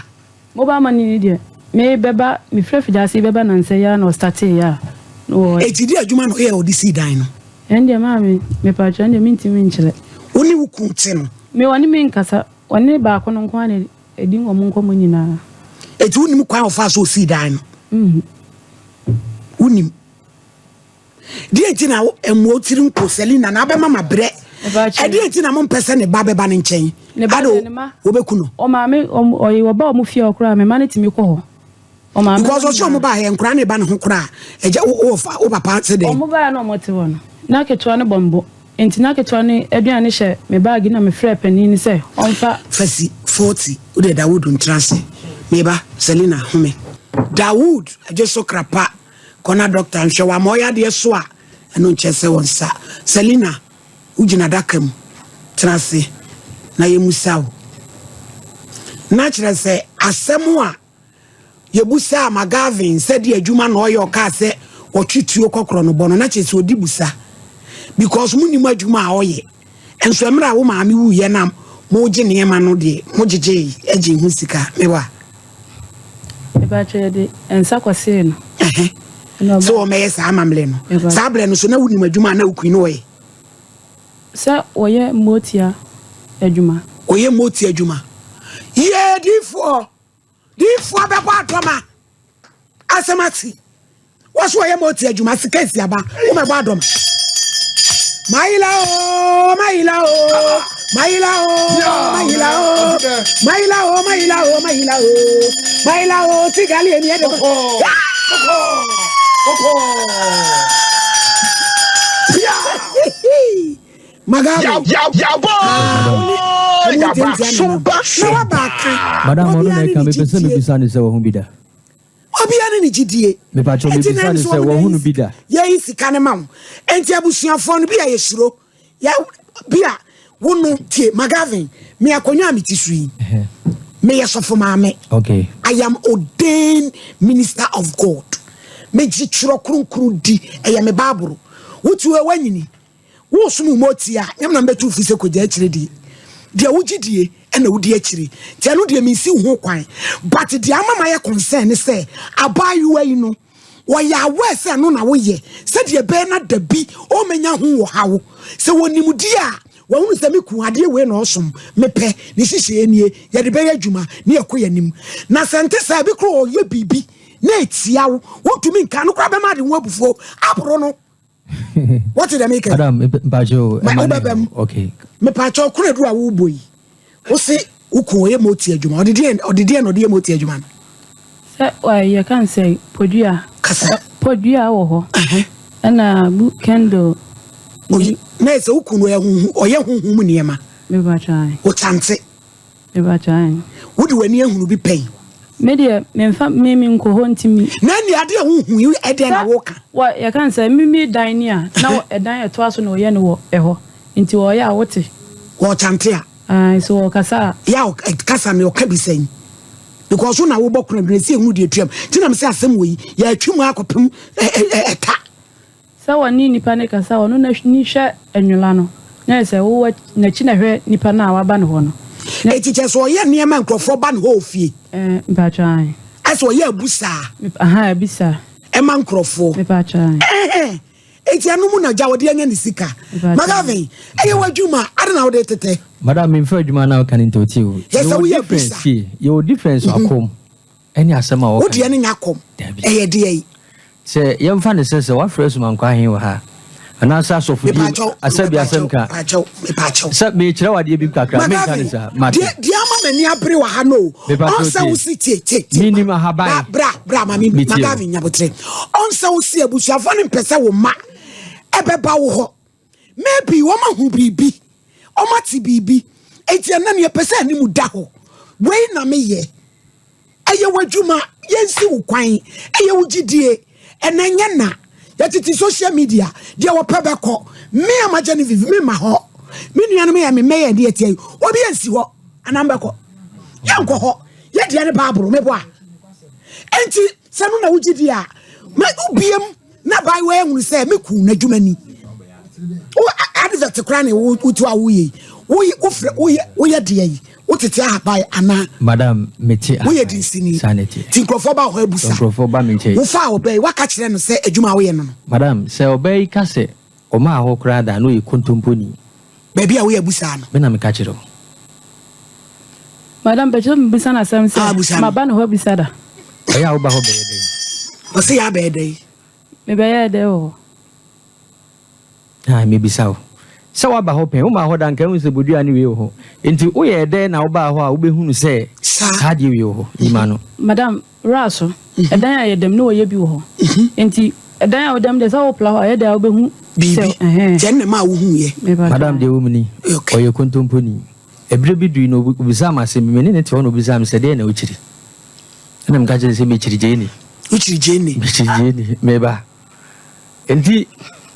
Mobile money no deɛ, me bɛba, mefiri Afigyase bɛba nansa yi ara na ɔstarteeɛ a na ɔyɛ. Enti deɛ adwuma na ɔyɛ a ɔde sii dan no? Ɛndeɛ maame, mepakyɛw, ɛndeɛ mentumi nkyerɛ. Wo ne wo kunu te no? Me ɔne me nkasa, ɔne baako no nko ara na ɛdi wɔn nkɔmmɔ nyinaa. Enti wonim kwan a ɔfaa so ɔsii dan no? Menhu. Wonim? Deɛ nti na mmoa wo tiri nko Selina na abɛma ma brɛ. Ɛdeɛ nti na mompɛ sɛ ne ba bɛba ne nkyɛn. Ado wɔbɛku no. Ɔmaame ɔyɛ ɔba ɔmo fie hɔ koraa me ma no tumi kɔ hɔ. Ɔmaame Because ɔsɛ ɔmo ba yɛ nkora ne ba ne ho koraa. Ɛgya wo wo wo papa sɛ dɛn. Ɔmo baeɛ na ɔmo te hɔ no na ketewa no bɔ me bo nti na ketewa no aduane hyɛ me baage na me frɛɛ panin no sɛ ɔmfa. Fasi 40 wodeɛ Dawood ntena ase meba Selina home. Dawood agye so krapa Kɔ na dɔkta nhwɛ wo ama ɔyɛ adeɛ so a, ɛno nkyerɛ sɛ wo nsa. Selina, wogyina adaka mu. Tena ase na yɛmmisa wo. Na kyerɛ sɛ asɛm a yɛbusaa McGavin sɛ deɛ adwuma na ɔyɛ ɔkaa sɛ ɔtwe tuo kɔkorɔ no bɔ no, na kyerɛ sɛ ɔdi busa because monim adwuma a ɔyɛ. Nso mmerɛ a wo maame wuiɛ na mogye nneɛma no deɛ mogyegyee gyee ho sika mewa. Mepakyɛ yɛde nsa kɔsee no. Sɛ wɔmɛyɛ saa amammerɛ no. Saa berɛ no so na wonim adwuma a na wo kun no ɔyɛ? Sɛ wɔyɛ motia adwuma. Ɔyɛ motia adwuma. Yee diifoɔ! Diifoɔ bɛbɔ adɔma. Asɛm ate. Wɔso wɔyɛ ma ɔte adwuma sika esi aba. Womɛbɔ adɔma. Mayila o, mayila o, mayila o, mayila o, mayila o, mayila o, mayila o, mayila o, tigali emi ɛde bɔ. Magabi. Madam ɔno na ɛka mepɛ sɛ mebisa no sɛ wahu bi da. Obiara ne ne gyidie. Mepakyɛw Enti mebisa na no nso sɛ wɔn na wahu yɛyi no bi sika da. yɛyi sika no ma wo. Enti abusuafoɔ no bi a yɛsuro yɛ bi a wo no tie Magavin me akonnwa a mete so yi meyɛ sɔfo maame. Okay. I am ordained minister of God. Megye twerɛ kronkron di ɛyɛ me Bible. Wote hɔ woanyini Woresom wo mmoatia a, nyɛ me na mebɛtu wo fo sɛ kɔgya akyire die. Deɛ wogye die na wodi akyire. Nti ɛno deɛ mensi wo ho kwan. But deɛ ama mayɛ concern ne sɛ abaayewa yi no, ɔyɛ aware sɛ ɛno na woyɛ sɛdeɛ ɛbɛyɛ na da bi ɔmmɛnya ho ɔhaw. Sɛ ɔnim die a, wahunu sɛ me kunu adeɛ wei na ɔsom, mepɛ, ne nhyehyɛeɛ nie, yɛde bɛyɛ adwuma na yɛkɔ yɛn anim. Na sɛ ɛnte saa a, ebi koraa ɔyɛ biribi na ɛtia wo, wontumi nka, ɛno koraa bɛma ade ho abufuo aboro no. Wote deɛ meka yi? Adam, mpakyɛ o, Ma ɛma ne wobɛba mu. okay. Mepakyɛ ɔkoro aduru a wobɔ yi, wo se wo kun ɔyɛ moti adwuma, ɔde deɛ ɔde deɛ na ɔde yɛ moti adwuma no? Sɛ yɛka no sɛ podua. Kasa. Podua wɔ hɔ. Ɛna bu candle. Oyi na ɛsɛ wo kun no ɔyɛ honhom ɔyɛ honhom mu nneɛma. Mepakyɛ ae. Wokyante. Mepakyɛ ae. Wode w'ani ahunu bi pɛn? Me deɛ memfa me menkɔ hɔ nti me. Na ɛnneɛ adeɛ a wohu yi ɛdeɛn na woka? Wɔ yɛka no sɛ me me dan ni a na ɛdan a ɛtoa so na ɔyɛ no wɔ ɛhɔ nti ɔyɛ a wote. Ɔkyante a. Ae so ɔkasa a. Yɛ a kasa no ɔka bi sɛn? Because wo na wobɔ kona bi na ɛsɛ ehunu deɛ etuam nti na mesɛ asɛm wɔ yi yɛatwi mu akɔpem ɛta. Sɛ wɔne nipa no kasa a, ɔno n'ani hwɛ nwola no, na ayɛ sɛ wowɔ n'akyi na hwɛ nipa no a waba ne hɔ no. Na. Enti kyerɛ sɛ ɔyɛ nneɛma a nkurɔfoɔ ba ne hɔ wɔ fie. Ɛɛ, mpakyɛw ae. Ayɛ sɛ ɔyɛ abusaa. Mep, ahaa, abisaa. Ɛma nkurɔfoɔ. Mepakyɛw ae. Ɛhɛn, enti ɛno mu na gya wɔde anya ne sika. Mepakyɛw. Magavin, ɛyɛ w'adwuma, adɛn na wode tetɛ? Madam, memfa adwuma no a woka no ntawti o. Yɛ sɛ Yɛwɔ woyɛ difference, abusa. tie, yɛwɔ difference wɔ akɔm ɛne asɛm a Wo wɔka deɛ no. no nyɛ akɔm, Dabi. ɛyɛ deɛn? Sɛ yɛmfa no sɛ sɛ wɔafrɛ Asumankwaa he wɔ ha a, Anaasɛ asɔfodie asɛbi asɛm ka. Sɛ mekyerɛ wo adeɛ bi kakra, menka ne saa. Mate. Deɛ ama m'ani abere wɔ ha no. Ɔnsɛ wo si tie tie tie. Menim ahaban. Bra bra ma me Magavi nyabotere. Ɔnsɛ wo si abusuafoɔ no mpɛ sɛ wo ma ɛbɛba wo hɔ. Maybe wɔn ahu biribi, wɔn ate biribi. Eti ɛnna ne yɛpɛ sɛ anim da hɔ. Wei na meyɛ. Ɛyɛ w'adwuma, yɛnsi wo kwan, ɛyɛ wo gyidie, ɛnɛ nyɛ na. Yɛtete social media, deɛ wɔpɛ bɛkɔ. Me a magya ne vivi, me ma hɔ. Me nuanom yɛ me mmɛyɛ deɛ tia yi. Obi ansi hɔ, anaa mbɛkɔ. Yɛnkɔ hɔ, yɛdeɛ ne baabolo, meboa. Enti, sɛ no na wogye di a, ma wobiem na abaayewa yi ahunu sɛ me kun n'adwuma ni. Wo advert koraa na wotu a woyɛ yi. Wofrɛ woyɛ woyɛ deɛ yi. Wotete ahaban anaa? Madam, mete ahaban. Woyɛ dinsini. Saa na ɛteɛ. Nti nkurɔfoɔ ba hɔ abusa. Nkurɔfoɔ ba me nkyɛn. Wofaa ɔbaa yi, woaka kyerɛ no sɛ adwuma a woyɛ no no? Madam, sɛ ɔbaa yi ka sɛ ɔmaa hɔ koraa da a, na ɔyɛ kontomponi. Baabi a woyɛ abusaa no. Me na meka kyerɛ wo. Madam, mpɛ sɛ mebisa no asɛm sɛ, Ah, busa no. maba ne hɔ abisa da? Ɛyɛ a woba hɔ bɛyɛ dɛn? Ɔse yɛ abɛyɛ dɛn? Mebɛyɛɛ dɛn wɔ hɔ? Ah, mebisa wo. Sɛ woaba hɔ pɛn, womaa hɔ da nka ehu sɛ bodua ne wei wɔ hɔ. Enti woyɛɛ dɛn na wobaa hɔ a wobɛhunu sɛ saa adeɛ wei wɔ hɔ? Yi ma no. Madam, wura so, ɛdan a yɛda mu na wɔyɛ bi wɔ hɔ. Enti ɛdan a woda mu deɛ sɛ wopla hɔ a, ɛyɛ dɛn a wobɛhu Biribi. sɛ ɛhɛn. Nti ɛno na ɛmaa wohuiɛ. Mepa Madam, deɛ ɛwɔ mu ni, Okay. ɔyɛ kontomponi. Ɛberɛ bi dui no, obisaa me asɛm bi. Me ne no te hɔ na obisaa me sɛ, Deɛn na wokyiri? Ɛna meka kyerɛɛ no sɛ, Mekyiri gyeene. Wokyiri gyeene? Mekyiri gyeene. Meba. Enti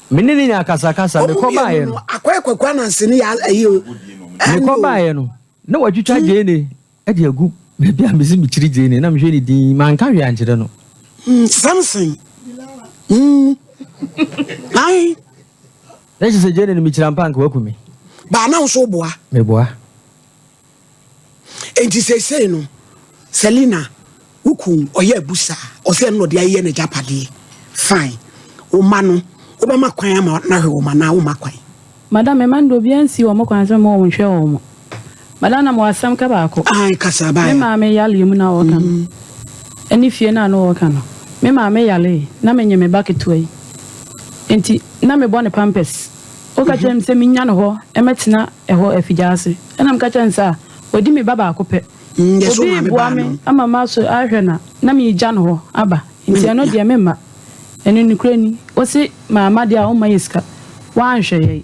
me ne no nyaa akasakasa. Wɔn Mekɔ mmienu baeɛ no, no. Akɔyɛ Kwaku Ananse ne yɛ ayi o. Mekɔ baeɛ no, na watwitwa gyeene de agu baabi a mese mekyiri gyeene. Na mehwɛ ne din, manka hwee ankyerɛ no. Samson. Mm. Ae. Na kyerɛ sɛ gyeene no mekyiri ampa anka waku me. Baa na wo nso woboa. Meboa. Enti seesei no, Selina, wo kun ɔyɛ abusa a, ɔsɛ ɛno na ɔde ayeyɛ n'agyapadeɛ. Fine. Wo mma no, wobɛma kwan ama no ahwɛ wɔn anaa womma kwan? Madam, me mma no deɛ obiara nsii wɔn kwan sɛ mma wɔnhwɛ wɔn. Madam, na mewɔ asɛm ka baako. Ae, kasa, Me baeɛ. maame yareɛ mu na wɔreka no, ɛne fie no a na wɔreka no. Me maame yaree, na menye me ba ketewa yi. Enti na mebɔ no pampers. Woka kyerɛɛ me sɛ mennya no hɔ mmɛtena ɛhɔ afigyaase. Ɛnna meka kyerɛɛ no sɛ, Wadi me ba baako pɛ. Obi reboa me ama maso ahwɛ no a, na meregya no hɔ aba. Enti ɛno deɛ meremma. Ɛno nokorɛ ni. Wose mamma deɛ a, womma yɛ sika. Woanhwɛ yɛn.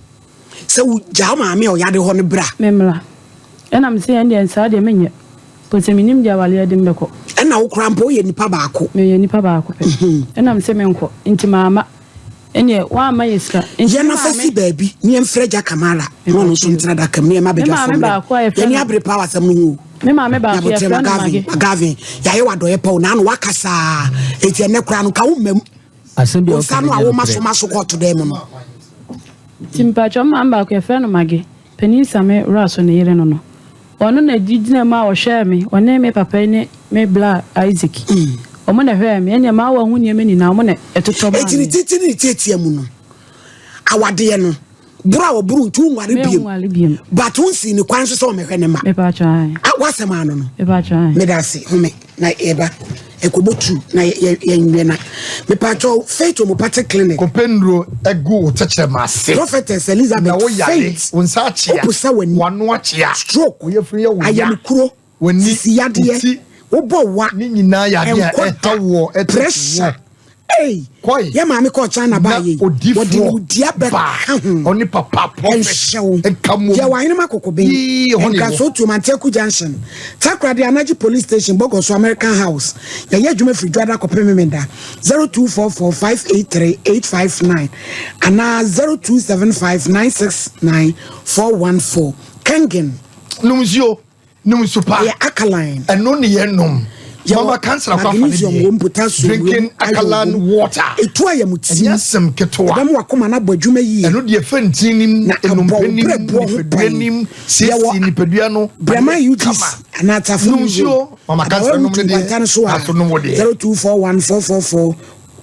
Sɛ wogya wo maame a ɔyare hɔ no bra. Memmra. Ɛnna mese, Ɛndeɛ saa deɛ menyɛ. Mpo sɛ mennim deɛ awareɛ de me bɛkɔ. Ɛnna wo koraa mpo woyɛ nipa baako. Meyɛ nipa baako pɛ. Ɛnna mese menkɔ. Enti mamma. Ɛnneɛ woamma yɛ sika. Nti Yɛn me afa si maame. baabi na yɛmfrɛ Agya Kamara na ɔno nso ntena adaka mu na yɛmma Me badwafoɔ maame mmra mu. baako a yɛfrɛ Yɛn ani no. abere paa wɔ asɛm no ho o. Me maame baako Nyabotrɛ yɛfrɛ no Magavin, Mage. Magavin, yɛayɛ wo adɔeɛ pa o, naano woakasa a, enti ɛnnɛ koraa no nka womma mu. Asɛm bi a Wo ɔka nsa no no a nyɛ woma nokorɛ. so ma so kɔɔto dan mu no. Nti mpakyɛw me maame baako yɛfrɛ no Mage. Panin Same Wuraso ne yere no no. Ɔno na gyina mu a ɔhwɛɛ me, ɔne me papa yi ne me bla Isaac. Wɔn na ɛhwɛɛ me, ɛnneɛ m'awa ho nneɛma nyinaa wɔn na ɛtotɔ maa Enti ne me. titi ne ne tiatia mu no, awadeɛ no, boro a wɔboro nti wonware biom. Menware biom. But wonsii ne kwan so sɛ ɔmmɛhwɛ ne mma. Mepakyɛ ae. Ah, w'asɛm ano no. Mepakyɛ ae. Meda ase, home na yɛba. Ɛkɔbɔ tu na yɛnwɛ na. Mepakyɛ Faith Homeopathic Clinic. Kɔpɛ nnuro gu wo tɛkyerɛma ase. Prophetess Elizabeth Na wo yare, Faith. wo nsa akyea, Woposa w'ani. w'ano akyea, Stroke. wo yafunu yɛ wo ya, Ayamkuro. w'ani, Sisi wo yadeɛ. ti, Wobɔ wa. ne nyinaa yɛ adeɛ a Ɛnkɔ ɛha da. woɔ, ɛtete Pressure. woɔ. Ei. Kɔe. Yɛ maame kɔɔ China Na baa yei. Wɔde odifoɔ nimdeɛ baa, bɛka ho. ɔne papa prophet Ɛnhyɛ wo. nka mmom. Yɛwɔ Ahenema Kokoben, Yii, ɛhɔ na yɛwɔ. Nkraso Tuom, Antiaku Junction, Takoradi Anagye Police Station, Bogoso American House. Yɛyɛ adwuma firi Dwoada kɔpem Memenda. 0244 583 859 anaa 0275 969 414. Kengen. Nom nsuo. Nom nsu pa. Ɛyɛ alkaline. Ɛno ne yɛn nom. Yɛwɔ Mama cancer akɔ afa ne magnesium deɛ. wom, potassium wom, Drinking iron alkaline wom. water. Etu ayamutiri. Ɛnyɛ asɛm ketewa. Ɛbɛma w'akoma no abɔ adwuma yie. Ɛno deɛ ɛfɛ ntini nim, Na ɛbɔ nnompe wo nim, berɛboɔ ho nipadua ban. nim, siesie Yɛwɔ nipadua no. Brɛma Adeɛ UGC kama. anaa Tafo Nom New nsuo. Road. Mama cancer Abawa nom ne Route deɛ. Nkwanta no so a, Aso nom wo deɛ. 0241 444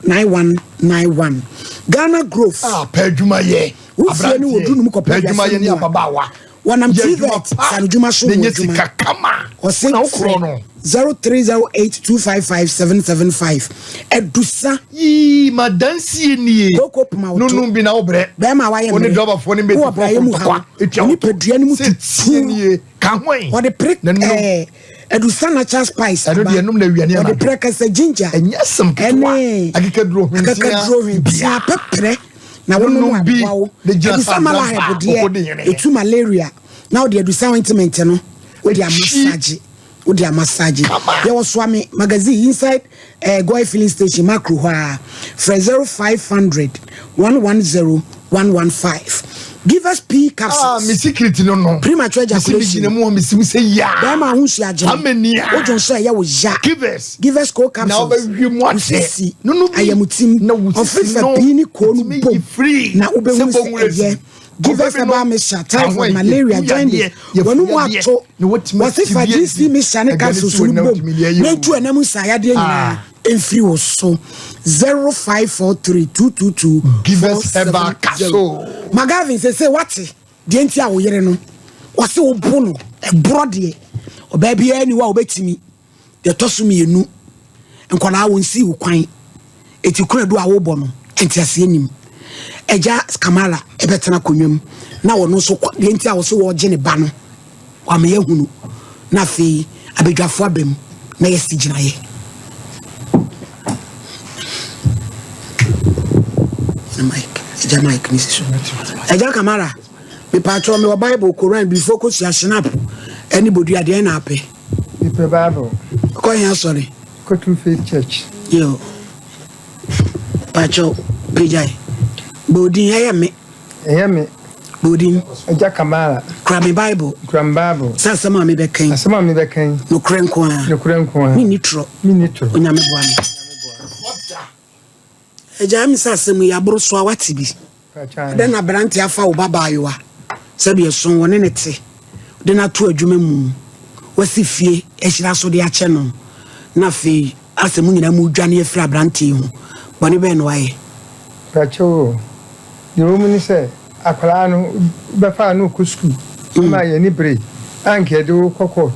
9191. Ghana Grove. Ah, pɛ adwuma yɛ. Wo fie ne wɔ Dunum kɔpɛ Pɛ adwuma yɛ aduasa ne mu a. ababaawa. Wɔnam Yɛ adwuma TVET pa sanodwuma so na wɔ nya adwuma. sika kama. Ɔse Na wo korɔ frɛ no. 0308 255 775. Adusa. Yii madansie nie. Koko poma wo to. Nonum bi na wo brɛ. Bɛrima a wayɛ Wo ne mmerɛ. drɔbafoɔ ne Wowɔ metifoɔ brayɛ mu haw. ntɔkwa etua Wo wo to. nipadua no mu Sɛ tie tutu. nie. Ka ho ɛ. Wɔde pere Na nom. ɛɛ adusa natural spice Ɛno aba. deɛ nom na awia ne Wɔde anadwo. pere kɛsɛ ginger. Ɛnyɛ asɛm ketewa. Ɛne Akekaduro hwentia. akekaduro hwentia pɛprɛ na wonom Nonom bi aboa wo. de gyina Adusa saa malahɛb drampa deɛ ɔkɔdi hene. etu malaria na wode adusa ointment no wode Akyi. amasagye wode amasagye. Kama. Yɛwɔ Soame magazine inside eh, Goy filling station makro hɔ a frɛ 0500 110 115. Give us P Ah, capsules. me secret no no. Premature Mesi me ejaculation. gyina mu hɔ mesi mu sɛ yaa. Bɛrima ho nsu agye no. Amenia. Wodwo nso ɛyɛ wo ya. Give us. Give us cold Na capsules. wobɛhwie mu akyɛ. Wosisi. No no bi. Ayamutim. Na wo sisi Ɔfefa no. pii ne koo no Ɛtumi bom. yi free. Na wobɛhu Sɛ sɛ bɔnwura ɛyɛ. si. Give us Kɔfɛ bi herbal no. mixture, typhoid, Ahoɛ, malaria, yɛfu jaundice. yadeɛ, yɛfu Wɔn mu yadeɛ. ato. Na watumi Wɔsi fa ati bi GC adi. mixture ne Aduane capsules si wɔ no na bom. wotumi de ayɛ Na o. etu ɛnam nsayadeɛ nyinaa Ah. mfiri wo so. 0543 222 Give us herbal capsule. Magavin sɛ sɛ wate deɛ nti a wo yere no wɔse wo bo no ɛborɔ deɛ ɔbaa biara ni hɔ a wobɛtumi deɛ ɛtɔ so mmienu nkwadaa wɔn si wo kwan eti kura du a wobɔ no nteaseɛ nim agya Kamara ɛbɛtena akonnwa mu na wɔn nso kɔ deɛ nti a wɔso wɔregye ne ba no wama yɛahunu na afei abadwafoɔ aba mu na yɛsi gyinaeɛ. Mike, agya Mike ne si so. Agya Kamara, mepatwɔ mewɔ Bible, Koran, bifo kosua, Schnapp ɛne bodua deɛ na apɛ. Mepɛ Bible. Kɔ yɛn asɔre. Kɔ True Faith Church. Yo. Patwɔ, pagyae. Bɔ ɛyɛ me. Ɛyɛ me. Bɔ Agya Kamara. Kura me Bible. Kura me Bible. Sɛ asɛm a mebɛka yi. Asɛm a mebɛka yi. Nokorɛ nko ara. Nokorɛ nko ara. Menni torɔ. Menni torɔ. Onyame boa me. Agya mi sɛ asɛm yi aboro so a wate bi. Dɛn na aberante afa wo ba baayewa sɛdeɛ ɛso wɔne ne te de no ato adwuma mu wasi fie ahyira so de akyɛ no na afei asɛ mo nyinaa mu dwane afiri aberante yi ho bɔne bɛn na wayɛ? Pakyɛw o, deɛ ɛwɔ mu ne sɛ akwadaa no wobɛfaa no rekɔ sukuu ama yɛn ani beree a anka yɛde wo kɔ kɔɔto.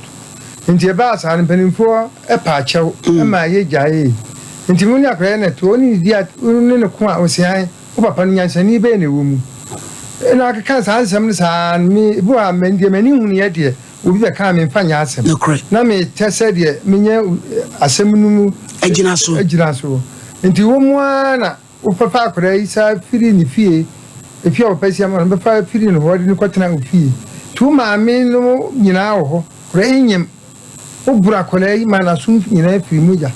Nti ɛbaa saa no mpanimfoɔ paa kyɛw maa yɛgyaee. Nti mo ne akwadaa yi na ɛte hɔ, wo ne no di a wo ne no ko a ɔse ae. Wo papa no nyansani bɛn na ɛwɔ mu? Ɛna akeka saa nsɛm no saa no, me, ebi wɔ ha, me, deɛ m'ani hunuiɛ deɛ, obi bɛka a memfa nyɛ asɛm. Nokorɛ. Na metɛ sɛ deɛ menya asɛm no mu Agyina so. agyina so. Nti wɔ mu ara na wobɛfa akwadaa yi saa firi ne fie, efie a papa si ama no, wobɛfa firi no hɔ de no kɔtena wo fie. Nti wo maame nom nyinaa wɔ hɔ, akwadaa yi nyem. Woboro akwadaa yi ma n'asom nyinaa firi mogya.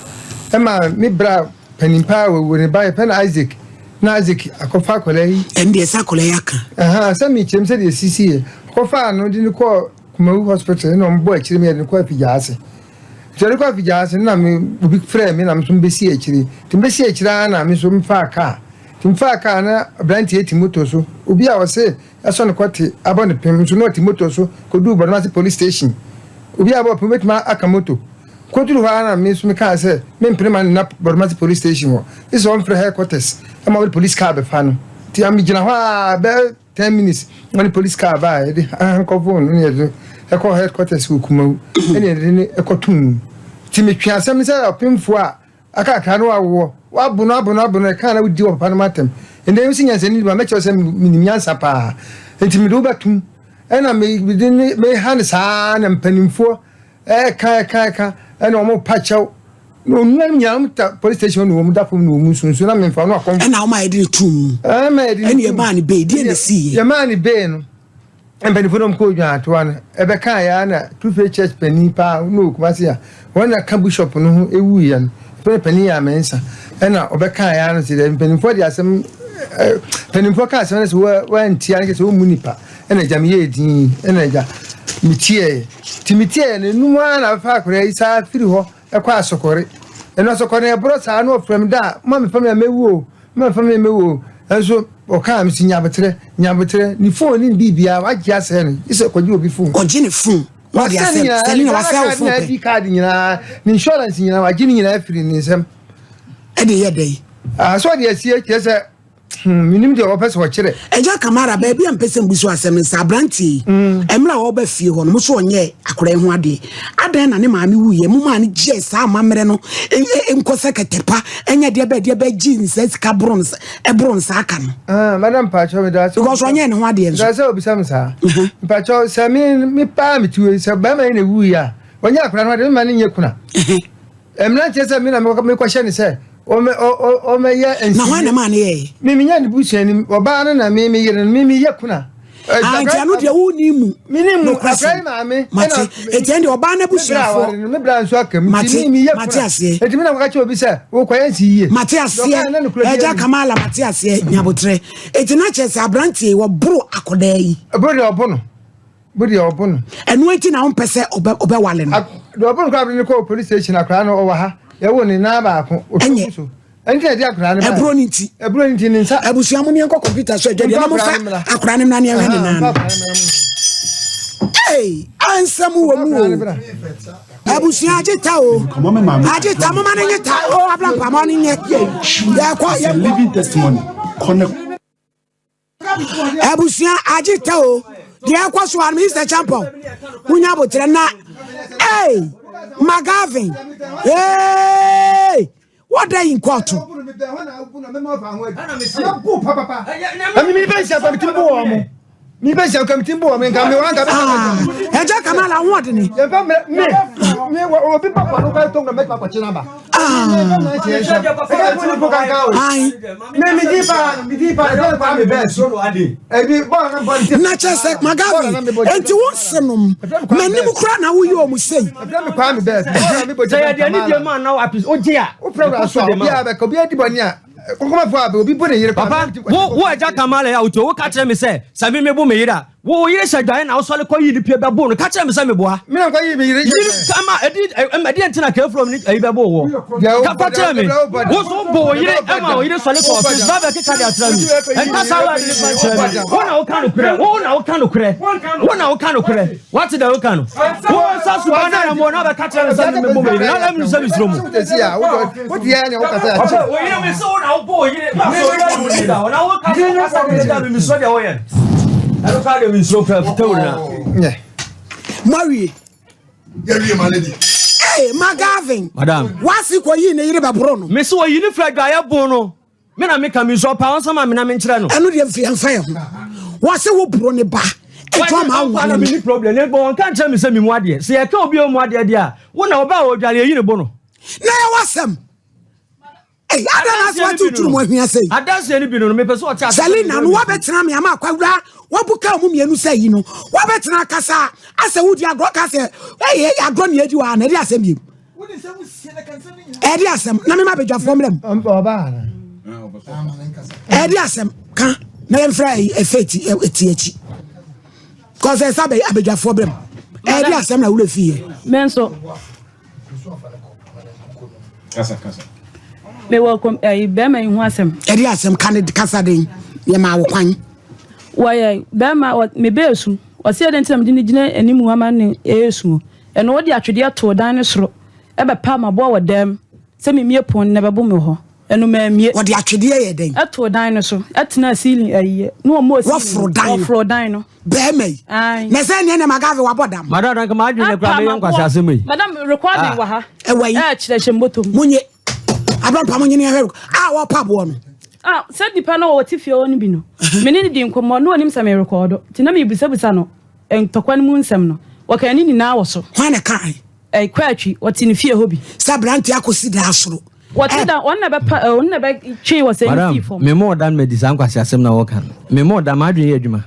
Ɛma me bra Panin paa wawu ne ba yɛpɛ no Isaac na Isaac akɔfa akwadaa yi. Ɛndeɛ sɛ akwadaa yi aka. Ahaa sɛ mekyerɛ mu sɛdeɛ ɛsisi yɛ ɔkɔfaa no de no kɔɔ Kumawu hospital ɛna ɔmo bɔ akyire mu yɛde no kɔɔ Afigya ase nti yɛde kɔɔ Afigya ase na me obi frɛɛ me na me nso mebɛsi akyire nti mebɛsi akyire ara na me nso mefaa kaa nti mefaa kaa na aberanteɛ ti moto so obi a ɔse ɛsɔ no kɔte abɔ ne pem nso na ɔte moto so kɔduu Bɔdɔmase police station obi a abɔ pem obɛtumi aka moto Okoduruu hɔ ara na me nso mekaa sɛ mempene ma no nna Boromase Police Station hɔ, gye sɛ ɔmfrɛ headquarters ma wɔde police car bɛfa no. Nti na megyina hɔ ara bɛyɛ 10 minutes na wɔde police car baeɛ, yɛde handcuff no na yɛde no kɔɔ headquarters wɔ Kumawu ɛna yɛde no kɔtoo mu. Nti metwe asɛm no sɛ ɔpemfoɔ a aka akra no awoɔ, wabo no abo no abo no, ɛkaa na wodi wɔ papa no atɛm. Ɛnɛ wo sɛ nyansani de ma mɛkyerɛ wo sɛ menim nyansa paa, nti mede wo bɛtom. Ɛna mede ne meha no saa na mpanimfoɔ Ɛka ɛka ɛka ɛna wɔn pa kyɛw na onua no nyinaa wɔn ta police station na wɔn da fam na wɔn nsu nsu na mmefa no akɔm. Ɛna wɔn a yɛde ne tum mu. Ɛna yɛde ne tum. Ɛna yɛmaa ne bee deɛ na esi yɛ. Yɛmaa ne bee no mpanyinfoɔ no kɔ odwan atoa no ɛbɛka yɛ na True Faith Church panyin paa na wɔ Kumasi a wɔn na ka bishop no ho ewu yɛ no fɛn panyin yɛ amɛnsa ɛna ɔbɛka yɛ ano sɛ dɛ mpanyinfoɔ de asɛm ɛɛ mpanyinfoɔ ka asɛm no sɛ wɔantia no kyɛ sɛ wɔn mu nipa ɛna agya meyɛɛ dinn ɛna agya metieeɛ nti metieeɛ no enum ara na bɛfa akwadaa yi saa firi hɔ ɛkɔ asɔkɔre ɛno asɔkɔre no ɛborɔ saa na ɔfrɛ me da a ma mefa me a mɛwu o ma mefa me a mɛwu o ɛnso ɔkaa me si nyabotrɛ nyabotrɛ ne fon ne ne biribiara wagye asɛe no gye sɛ kɔgye obi fon ɔgye ne fon wasɛ ne nyinaa Selina ne wasɛ Ghana wo card fon ne pɛ ID card nyinaa ne insurance nyinaa wagye ne nyinaa afiri ne nsam ɛde yɛ dɛn ah so ɔde asie kyerɛ sɛ. Hmm, menim deɛ wɔpɛ sɛ wɔkyerɛ. Agya Kamara, baabi a mpɛ sɛ mbu so asɛm no sɛ aberanteɛ yi, mmerɛ a ɔba fie hɔ no, mo so ɔnyɛ akwadaa yi ho adeɛ. Adɛn na ne maame wuiɛ, mo maa no gyee saa amammerɛ no nkɔ sɛ kɛtɛpa, ɛnyɛ deɛ bɛɛ deɛ bɛɛ gyee ne saa sika boro no ɛboro no saa ka no. Ah, madam mpakyɛw, meda sɛ. Because ɔnyɛ ne ho adeɛ nso. Meda sɛ obisa me saa. Mpakyɛw, sɛ me me paa me tiwe sɛ bɛrima yi na wuiɛ a, ɔnyɛ akwadaa no adeɛ, me ma no nyɛ kuna. Mmara nkyerɛ sɛ me na mekɔhyɛ no sɛ ɔmmɛyɛ nsi. Na hwan na ɛmaa no yɛeɛ? Me menya ne busuani, ɔbaa no na me me yere no, me meyɛ kuna. Ah, nti ɛno deɛ wonni mu. Menni mu, akora yi maame. Mate, eti ɛnde ɔbaa no abusuafoɔ. Me bra nso aka mu, nti me meyɛ kuna. Mate aseɛ. Eti me na mekɔka kyerɛ obi sɛ wokɔyɛ nsi yie. Mate aseɛ, ɛgya Kamala mate aseɛ, nyabotrɛ. Eti na kyerɛ sɛ aberanteɛ yi wɔboro akɔdaa yi. Ɛboro deɛ ɔbo no. Bo deɛ ɔbo no. Ɛno nti na wompɛ sɛ ɔbɛwale no. Deɛ ɔbo no koraa de no kɔɔ police station akwaraa no ɔwɔ ha. Yɛwoo ne nan baako. Ɔtwa gu so. Ɛnti na ɛde akwaraa no baeɛ. Ɛburo no nti. Ɛburo no nti ne nsa. Abusua mo meɛnkɔ computer so adwa deɛ na momfa akwaraa no mmra ne ɛhwɛ ne nan no. Ei, ansɛm wɔ mu o. Abusua agye ta o. Agye ta moma no nye ta o ablampa ma no nye. Yɛkɔ yɛkɔ. Living testimony. Connect. Abusua agye ta o. Deɛ ɛkɔ so ano Mr. Champon. Munya abotrɛ na hey McGavin. Hey! What day in court? Ẹjẹ Kamala ho ɔdene. Na kyerɛ sɛ Magavi, enti wo nsenom, m'anim kora na woyɛ ɔmo sei. Sɛ yɛde anidie ma na wogye a, Papa, wo, wo agya Kamala yi a wotie, woka kyerɛ me sɛ, sɛ me mebo me yere a, wo wo yere hyɛ dwaeɛ na wosɔre kɔ yi ne pie bɛbo no. Ka kyerɛ me sɛ meboa. Me na nkɔ yi me yere. Yiri kama ɛdi ɛma ɛdeɛ nti na kefrom ne ayi bɛbo wɔ. Ka fa kyerɛ me. Wo so bo wo yere ɛma wo yere sɔre kɔ ɔfis ba bɛkeka de akyerɛ me. Ɛnka saa wɔ ade ne fa nkyerɛ me. Wo na woka nokorɛ. Wo na woka nokorɛ. Wo na woka nokorɛ. Wate deɛ woka no? Wo nsa suban na anamɔ na bɛka kyerɛ me sɛ me mebɔ me yere na ɛmu sɛ mesuro mu. Ɔfɛ wo yere me sɛ wo na wobɔ wo yere ba so yɛ wo ni da hɔ na woka sɛ kasa de da me mesuro deɛ woyɛ no. Ɛno koraa deɛ mensuro koraa fita wo na. Moawie. Yɛwie ma lady. Hey, Magavin. Madam. Wasi kɔ yi ne yere bɛboro no. Mese wɔyi ne fira adwaeɛ bon no. Me na meka me nsu ɔpɛ ɔnsa ma me na menkyerɛ no. Ɛno deɛ mfi ɛmfa yɛ ho. Wɔse wo boro ne ba. Ɛtɔ ama anwale no. Menni problem ne bɔ wɔnka nkyerɛ me sɛ memu adeɛ. Sɛ yɛka obi a ɔmu adeɛ deɛ a, wo na ɔba a ɔdwale ɛyi ne bo no. Na yɛwɔ asɛm. Ei, adɛn na asɛ wate woturu mu ahwia sei? Adanseɛ no bi no no, mepɛ sɛ ɔte ase. Selina no wabɛtena me ama akwawura wabu ka ɔmo mmienu sɛ yi no wabɛtena akasa asɛ wodi agorɔ ka sɛ ɛyɛ agorɔ ne adi wɔ ha na ɛde asɛm biem. Ɛde asɛm na mema badwafoɔ mmerɛ mu. Ɛde asɛm ka na yɛmfrɛ ɛfɛ ti akyi. Kɔsɛ ɛsɛ abadwafoɔ berɛ mu. Ɛde asɛm na wura fie. Me nso. Mewɔ kɔm ɛyi bɛrima yi ho asɛm. Ɛde asɛm ka ne kasa den yɛ maa wo kwan. Wɔyɛ bɛrima wɔ mebɛɛ su. Ɔsi ɛdɛn nti na mede ne gyina anim ama ne ɛyɛ su. Ɛno wode atwedeɛ too dan no soro bɛpam aboa wɔ dan mu sɛ memmue pon no na ɛbɛbo me hɔ. Ɛno mammue. Wɔde atwedeɛ yɛɛ dɛn? Ɛtoo dan no so, ɛtenaa ceiling ayi na wɔmmɔɔ ceiling no. Wɔforo dan no. Wɔforoo dan no. Bɛrima yi. Ae. Na sɛ ɛneɛ na McGavin wabɔ dam. Madam, anka m'adwene koraa Apam meyɛ aboɔ. nkwaseasɛm yi. Madam, recording Ah. wɔ ha. Ɛwɔ yi. Ɛɛkyerɛ hyɛ mbɔtɔ mu. Monye. Abrampa monye ne ɛhwɛ a wɔpa aboɔ no. Ah, sɛ nipa no a ɔte fie hɔ no bi no, me ne no di nkɔmmɔ na ɔnim sɛ merekɔɔdo, nti na mebusabusa no ntɔkwa no mu nsɛm no, wɔkaa ne nyinaa wɔ so. Hwan na ɛkae? Ɛ, Kwatwi, ɔte ne fie hɔ bi. Sɛ aberante akɔsi dan soro. Wɔte dan, ɔno na ɛbɛpa, ɛ, ɔno na ɛbɛtwe wɔ sɛ Madam, ne sii fam. memmɔɔ da no madi saa nkwaseasɛm na wɔka no. Memmɔɔ da, m'adwene yɛ adwuma.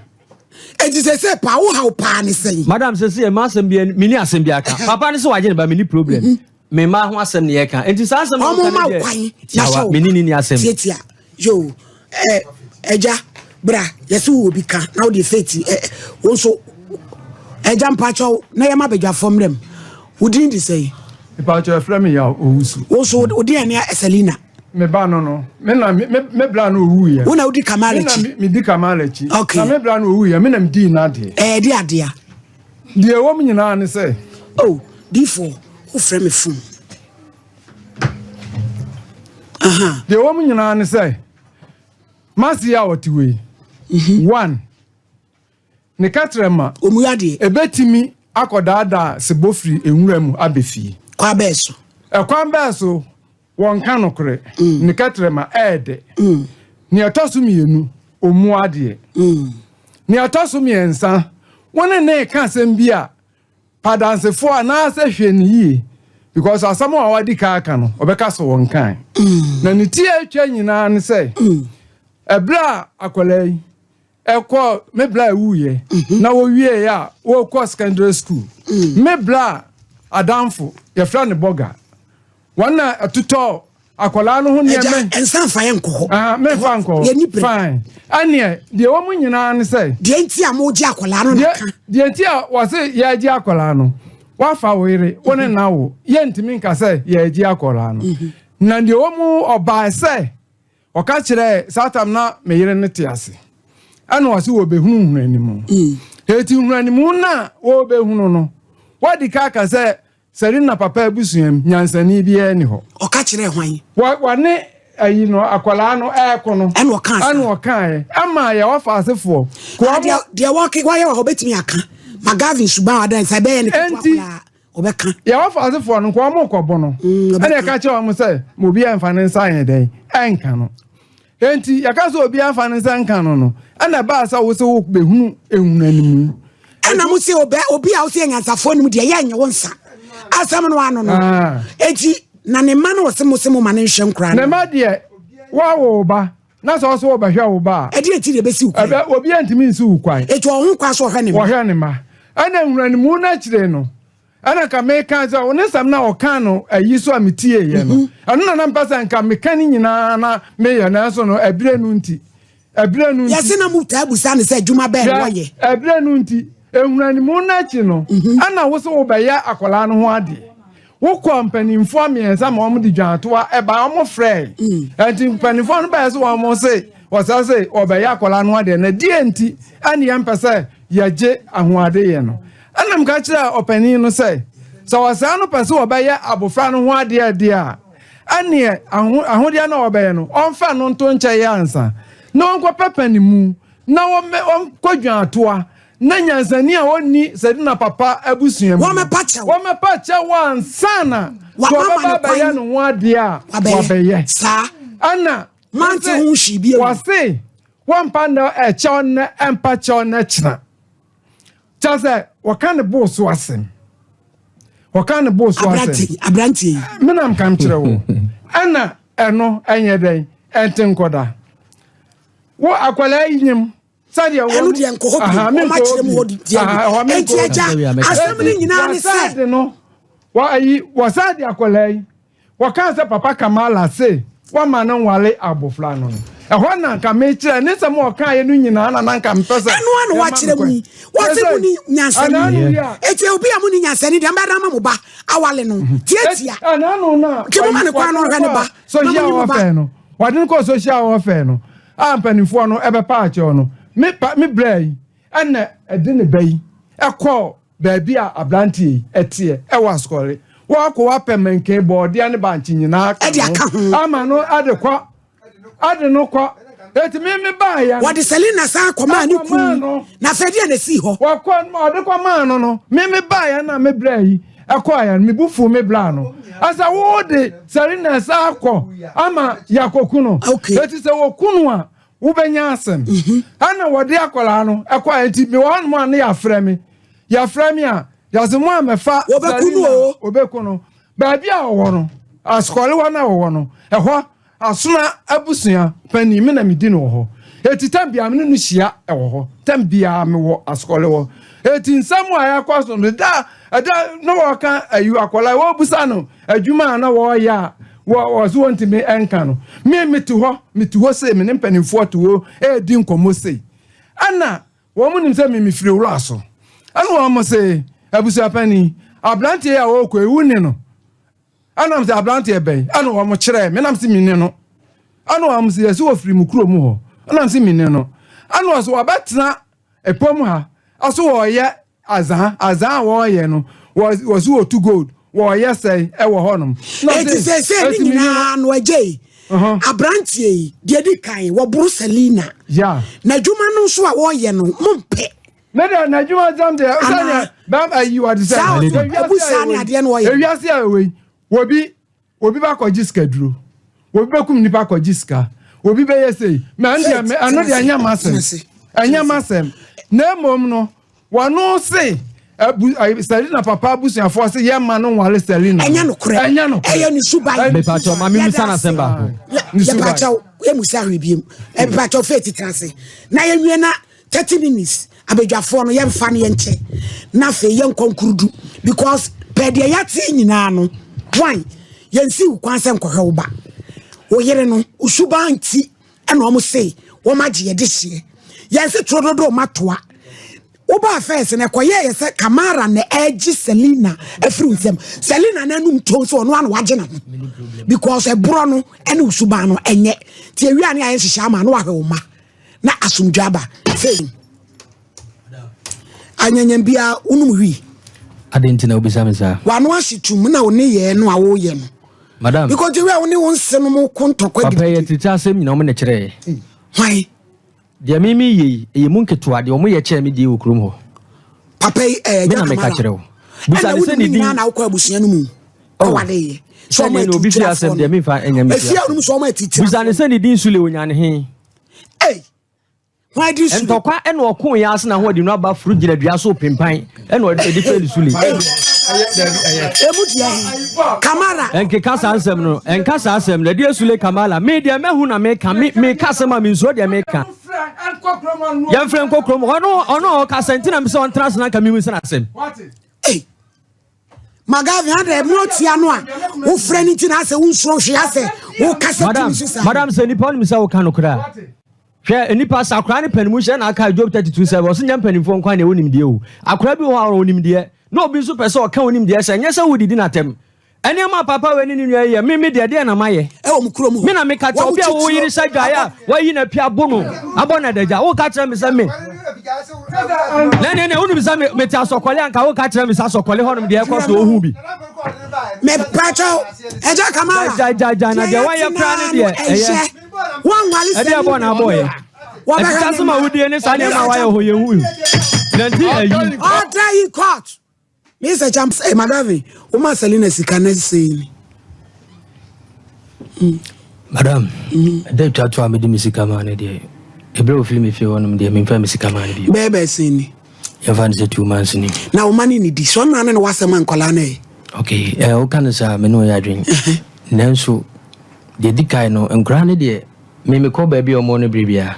Enti seesei paa, wo haw paa ne sɛn? Madam, seesei m'asɛm biara, menni asɛm biara ka. Papa no sɛ wagye ne ba, menni problem. Me mma ho asɛm ne yɛka. Enti saa asɛm na Ɔmo woka ma no wo deɛ, kwan na tiawa, hyɛ wo me ne ne ni asɛm. Tiatia. Yoo, ɛ, agya, bra, yɛse wowɔ bi ka, na wode faith, ɛ, wo nso, agya mpakyɛw, na yɛma badwafoɔ mmerɛ mu. Wo din de sɛn? Mpakyɛw, yɛfrɛ me Yaw Owusu. Wo nso, wo din ɛne Selina? Me ba no no, me na, me, me bra no owuiɛ. Wo na wodi Kamala akyi? Me na medi Kamala akyi. Okay. Na me bra no owuiɛ, me na medii n'adeɛ. Ɛɛ, de adeɛ. Deɛ ɛwɔ mu nyinaa ne sɛ. Oh, difoɔ, wofrɛ me fon. Aha. Deɛ ɛwɔ mu nyinaa ne sɛ. Masi a ɔte wei. One. Ne kɛtrɛma. Ɔmu adeɛ. Ɛbɛtumi akɔdaadaa sebɔ firi nwura mu abɛ fie. Kwan bɛɛ so. Ɛkwan bɛɛ so wɔnka nokorɛ. Ne kɛtrɛma ɛɛdɛ. Nea ɛtɔ so mmienu, ɔmu adeɛ. Nea ɛtɔ so mmiɛnsa, wo ne ne reka asɛm bi a, padansefoɔ anaasɛ hwɛ no yie because asɛm a wadi ka aka no, ɔbɛka so wɔnkae. Na ne ti a atwa nyinaa ne sɛ, ɛberɛ a akwadaa yi ɛkɔ me bla ɛwuiɛ na wɔwieɛ a wɔkɔ secondary school, me bla adamfo yɛfrɛ no bɔga, wɔn na ɛtotɔ akwadaa no ho nneɛma. Ɛgya nsa nfa yɛ nkɔ hɔ. Ah, memfa nkɔ hɔ. Fine. Ɛneɛ deɛ wɔn nyinaa ne sɛ. Deɛ nti a mogye akwadaa no na ka. Deɛ nti a wɔse yɛgye akwadaa no, wafa wo yere, wo ne na wo, yɛntumi nka sɛ yɛgye akwadaa no. Na deɛ wɔn ɔbaa sɛ ɔka kyerɛɛ saa tam na me yere no te ase. Ɛna ɔse wɔbɛhunu nhunanimu. Eti nhunanimu no a wɔbɛhunu no, wɔadi ka aka sɛ Serena papa abusua mu, nyansani biara nni hɔ. Ɔka kyerɛɛ hwan? Wɔ, wɔne ayi no, akwadaa no ɛreko no. Ɛna ɔkaa saa. Ɛna ɔkaeɛ. Ɛma yɛ wɔfa asefoɔ. Ko Ah, wɔn. deɛ, deɛ wɔke, wɔayɛ wɔ hɔ, ɔbɛtumi aka. Ma Gavin suban a ɔda nsa, ɛbɛyɛ ne ketewa Enti, koraa, ɔbɛka. yɛ wɔfa asefoɔ no, nka wɔn rekɔbo no. Ɔbɛka. Ɛna ɛka kyerɛ wɔn sɛ, ma obiara mfa ne nsa nyɛ dɛn? Ɛnka no. Enti, yɛka sɛ obiara mfa ne nsa nka no no, ɛna ɛbaa sɛ wo sɛ wobɛhunu ehunanimu. Ɛna mo se obɛ obi a wosɛ nyansafoɔ nim deɛ yɛ nyɛ wo nsa. Asɛm no ano no. Ah. Enti, na ne mma no wɔse mo se mo ma ne nhwɛ nkoraa no. Ne mma deɛ, woawo wo ba, na sɛ ɔsɛ wɔbɛhwɛ wo ba a. Ɛdeɛ nti na ɛbɛsi wo kwan? Ɛbɛ, obiara ntumi nsi wo kwan. Enti ɔwɔ ho kwan sɛ ɔhwɛ ne mma. Wɔhwɛ ne mma. Ɛna nhunanimu no akyire no, Ɛna nka meka sɛ ne nsɛm no a ɔka no ayi so a metieeɛ no, ɛno na na mpɛ sɛ nka meka ne nyinaa na meyɛ, nanso no ɛberɛ no nti, ɛberɛ no nti. Yɛse na mo taa busa no sɛ adwuma bɛn na wɔyɛ. Ɛberɛ no nti, ehunanimu no akyi no, ɛna wo sɛ wobɛyɛ akwadaa no ho adeɛ. Wokɔ mpanimfoɔ mmiɛnsa ma wɔn de dwantoa ɛba, wɔn frɛe. Ɛnti mpanimfoɔ no bɛyɛ sɛ wɔn se wɔsɛ se wɔbɛyɛ akwadaa no ho adeɛ, na deɛ nti ɛne yɛmpɛ sɛ yɛgye ahoadeyɛ no. Ɛnna meka kyerɛɛ ɔpanin no sɛ, Sɛ ɔsɛɛ no pɛ sɛ ɔbɛyɛ abofra no ho adeɛ deɛ a, ɛnneɛ aho, ahodeɛ no a ɔbɛyɛ no, ɔmfa no nto nkyɛn ansa, na ɔnkɔpɛ panimu, na ɔmmɛ, ɔnkɔ dwaatoa, na nyansani a ɔnni Sedina papa abusua mu no, Wɔmmɛpa kyɛw. wɔmmɛpa kyɛw ansa na sɛ Wama ɔbɛba no kwan. abɛyɛ ne ho adeɛ a, Wabɛyɛ. wabɛyɛ. Saa. Ɛnna Mante ho hwee bio. wɔse, wɔmpa nnɛ ɛkyɛw nnɛ, ɛmpa kyɛw nnɛ kyena. Kyerɛ sɛ wɔka ne bo so asɛm. Wɔka ne bo so asɛm. Aberanteɛ yi. Menam kam kyerɛ wo. Ɛna ɛno ɛnyɛ dɛn ɛnte nkɔda. Wo akwadaa yi nyim sɛdeɛ wɔn. Ɛno deɛ nkɔ hɔ bi. Wɔn akyerɛ mu hɔ deɛ bi. Eti agya asɛm no nyinaa ne sɛ. Wɔsan de no wɔ ayi wɔsan de akwadaa yi. Wɔkaa sɛ Papa Kamala se wɔmma no nware abofra no no, ɛhɔ na anka mekyerɛ ne nsɛm a ɔkaeɛ no nyinaa na na anka mepɛ sɛ Ɛno ara na yɛma no wɔakyerɛ mu kwan. yi. Wɔse Kyerɛ mo ni sɛ, nyansani. ɛnaano yi a. Eti obi a mo ni nyansani deɛ mbɛda ama mo ba awale no. Tiatia. Ɛnaano no a Nti moma no kwan na ɔhwɛ ne ba. Na social mo ni mo ba. welfare no, wɔde no kɔɔ social welfare no a mpanimfoɔ no ɛbɛpa akyɛw no, me pa me bra yi ɛna ɛde ne ba yi ɛkɔɔ Baabi a aberanteɛ yi teɛ wɔ Asukɔre. Wɔakɔ apɛ manken, bɔɔdeɛ ne bankye nyinaa aka ho ama no de kɔ, de no kɔ. Eti me me baeɛ no. Wɔde Selina san kɔmaa ne kunu. Na afei deɛ na esii hɔ. Wɔkɔ ɔde kɔmaa no no, me me baeɛ na me bra yi ɛkɔeɛ no, me bu fuu me bra no. Ɛsɛ wo de Selina san kɔ ama yɛakɔku no. Eti sɛ wɔku no a, wobɛnya asɛm. Ɛna wɔde akwadaa no ɛkɔ nti mewɔ hɔnom a ne yɛafrɛ me yɛafrɛ me a yɛse mo a mɛfa wɔbɛku no o wɔbɛku no baabi a ɔwɔ no asukɔrewa no a ɔwɔ no ɛhɔ asona abusua panin me na medi no wɔ hɔ eti tam biara me ne no hyia ɛwɔ hɔ tam biara mewɔ asukɔre hɔ eti nsɛm a ɛkɔ so no da ɛda na wɔka ayi akwadaa wɔbusa no Adwuma a na wɔreyɛ a wɔ wɔse wɔntumi nka no, me mete hɔ, mete hɔ sei, me ne mpanimfoɔ te hɔ redi nkɔmmɔ sei. Ɛna wɔn nim sɛ me mefiri wura so. Ɛna wɔn se, abusuapanin, aberanteɛ yi a ɔrekɔ yi, wo ne no? Ɛna wɔn se, aberanteɛ bɛn? Ɛna wɔn kyerɛɛ me, ɛna me se me ne no. Ɛna wɔn se, yɛse wɔfiri mo kurom hɔ. Ɛna me se me ne no. Ɛna wɔse wɔbɛtena ɛpɔm ha, ɛso wɔreyɛ Azaa, azaa a wɔreyɛ no, wɔ wɔsi wɔtu gold, wɔreyɛ sɛe ɛwɔ hɔnom. Eti seesei ne nyinaa no agye yi. Aberanteɛ yi, deɛ di kan, wɔboro Selina. N'adwuma no nso a wɔreyɛ no, mompɛ. Me deɛ n'adwuma nsɛm deɛ, sɛdeɛ bɛm ayi wɔde sɛ. Saa ɔto saa ne adeɛ no wɔyɛ. Ewiase a ɛwɔ yi, obi obi ba kɔgye sikaduro, obi bɛkum nipa kɔgye sika, obi bɛyɛ sei. Mɛ ɛno deɛ ɛno deɛ ɛnyɛ m'asɛm, ɛnyɛ m'asɛm. Na mmom no, wɔn se abu ayi Selina papa abusuafoɔ se yɛ ma no nwale Selina. Ɛnyɛ nokorɛ. Ɛnyɛ nokorɛ. Ɛyɛ ne suban. Mepatwɔ ma memusa no asɛm baako. Yɛpatwɔ yɛmusa hwee biem. Mepatwɔ faith tena ase na yɛnwie na 30 minutes abadwafoɔ no yɛmfa no yɛnkyɛ na afei yɛnkɔ nkurudu because pɛ deɛ yɛate nyinaa no one yɛnsi wo kwan sɛ nkɔhwɛ wo ba wo yere no wo suban nti ɛna wɔn se wɔn agye yɛde hyeɛ yɛn se toro dodo ma toa wobaa fɛs no ɛkɔyɛɛ yɛ sɛ Kamara na ɛgye Selina afiri nsɛm Selina no anum tom sɛ ɔno ano wagye ne ho because ɛborɔ no ɛne wo suban no ɛnyɛ nti awia ne ayɛ nhyehyɛ ama no wahwɛ wo ma na asomdwe aba fei anyanyam biara wonom wi Adɛn nti na wobisa me saa? W'ano ahye tum na wo nneyɛɛ no a woyɛ no. Madam. Because the way a wo ne wo nse no mo ko ntɔkwa Papa yɛ tete asɛm nyina wɔn na kyerɛɛ. Hwan? Deɛ me me yɛ yi, ɛyɛ mu nketewa, deɛ wɔn yɛ kyɛɛ me deɛ wɔ kurom hɔ. Papa yi ɛɛ Me na meka kyerɛ wo. Busa ne sɛ ne din. Ɛna wo na wokɔ abusua no mu. Oh. Kɔwale yɛ. So wɔn ati obi fi asɛm deɛ memfa ɛnyɛ me fi asɛm. Efie a wɔn ati tira. Busa ne sɛ ne din Sule onya ne he. Ei. Hwan din Sule? Ntɔkwa ɛna ɔko yɛ ase na ho ɔde no aba foro gyina dua so pempan ɛna ɔde fɛ ne Sule. Emu deɛ he. Kamara. Ɛnkeka saa nsɛm no ɛnka saa asɛm no ɛdeɛ Sule Kamala me deɛ mɛhu na meka me meka asɛm a mensuro deɛ meka. Yɛmfrɛ nkɔ kurom ɔno ɔno a ɔkasa nti na mesɛ ɔntena ase na nka memu sɛ n'asɛm. Ei. Magavin adɛ mu otia no a wofrɛ no nti na asɛ wonsuro hwee asɛ wokasa tumi so saa. Madam sɛ nipa wonim sɛ woka nokorɛ a hwɛ nipa sɛ akora ne panimu hyɛ na aka Job 32 sɛ ɔse nyɛ mpanimfoɔ nkwa na ɛwɔ nimdeɛ o akora bi wɔ hɔ a ɔwɔ nimdeɛ na obi nso pɛ sɛ ɔka wo nimdeɛ sɛ nyɛ sɛ wodidi n'atɛm Nneɛma a papa wei ne ne nua yi yɛ, me, me deɛ, deɛn na mayɛ? Ɛwɔ mo kurom hɔ. Me na meka kyerɛ obi a wo yere hyɛ dwaeɛ a wayi no apia abo no, abɔ no adagya. Woka kyerɛ me sɛ me. Na ɛneɛ neɛ wonim sɛ me, mete asɔkɔle anka woka kyerɛ me sɛ asɔkɔle hɔnom deɛ ɛkɔ so ohu bi. Mepakyɛw, Agya Kamara. Gyagyagya na deɛ wayɛ koraa ne deɛ ɛyɛ. Ɛdeɛ bɔ na abɔɔyɛ. Ɛtete asɛm a wodie ne saa nneɛma a wayɛ hɔ yɛn hu. Nanti ayi. Order in court. Me sɛ champs eh Magavi wo ma Selina sika na sei ni. Mm. Madam, ɛda mm. twa to a mede me sika maa no deɛ ɛberɛ ofiri me fie hɔnom deɛ memfa me sika maa no bio. Bɛɛ bɛɛ sen ni. Yɛmfa no sɛ 2 months ni. Na wo ma ne nidi so ɔno ne ne wasɛm a nkɔlaa no ɛ. Okay, eh, woka no saa me ne ɔyɛ adwene. Nanso deɛ di kae no nkoraa no deɛ Me mekɔ baabi a wɔwɔ no bere biara.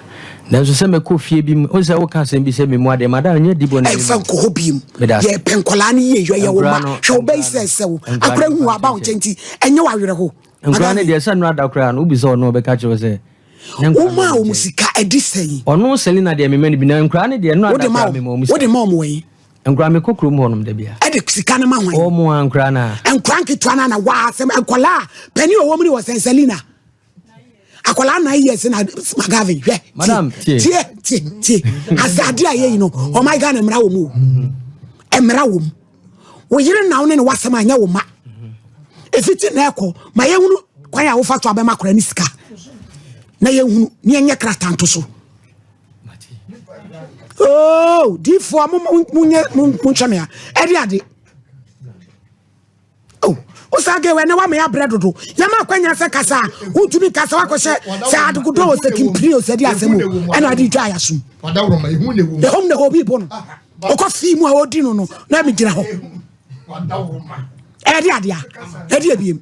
Nanso sɛ mɛkɔ fie bi mu, wohu sɛ woka asɛm bi sɛ memu adeɛ, madam nyɛ di bɔne bi Ɛmfa mu. nkɔ hɔ bio. Meda ase. Yɛpɛ nkwadaa no yie yɔ yɛ wo Nkwadaa ma. no, Hwɛ wo bɛyi nkwadaa sɛ no, sɛ wo. nkwadaa Akora no hu mfa aba wo nkyɛ. nkyɛn nti ɛnyɛ wo awerɛho. Nkwadaa no Madam. deɛ sɛ nnora da koraa no, wobisa ɔno a ɔbɛka kyerɛ wo sɛ ne nkwadaa no Womaa wɔ wɔn nkyɛn. sika ɛdi sɛn? Ɔno Selina deɛ mema no bi, na nkwadaa no deɛ nnora Wode da ma koraa wɔn? mema wɔn sika. Wode ma wɔn wɔ he? Nkwadaa mekɔ kurom hɔnom da biara. Ɛde sika no ma hwan? Wɔn a nkwadaa no a. Nkwadaa nketewa no a na waa asɛm nkwadaa a panin a ɔwɔ mu ne wɔ sɛn Selina? Akwadaa 9 years na Magavin hwɛ. Madam tie. Tie tie tie. Asade a yɛyi no ɔman Ghana mmara wɔ mu o. Mmara wɔ mu. Wo yere na wo ne ne wasɛm anyɛ wo ma. Efiti na ɛkɔ ma yɛhunu kwan a wofa so abɛma akwadaa ne sika. Na yɛhunu ne yɛnyɛ krataa nto so. Oh, difoɔ mo mo mo mo nhwɛ me a ɛde ade. Oh, wosaa gay wɛ na wama yɛabrɛ dodo yɛma akwanya sɛ kasa a wontumi kasa woakɔhyɛ sɛ adekodɔ o sɛ kimpiri o sɛ de asɛm o ɛna ade dwa ayɛsom ɛhom na obi bo no ɔkɔ fii mu a ɔdi no no na megyina hɔ ɛde adea ɛde abiem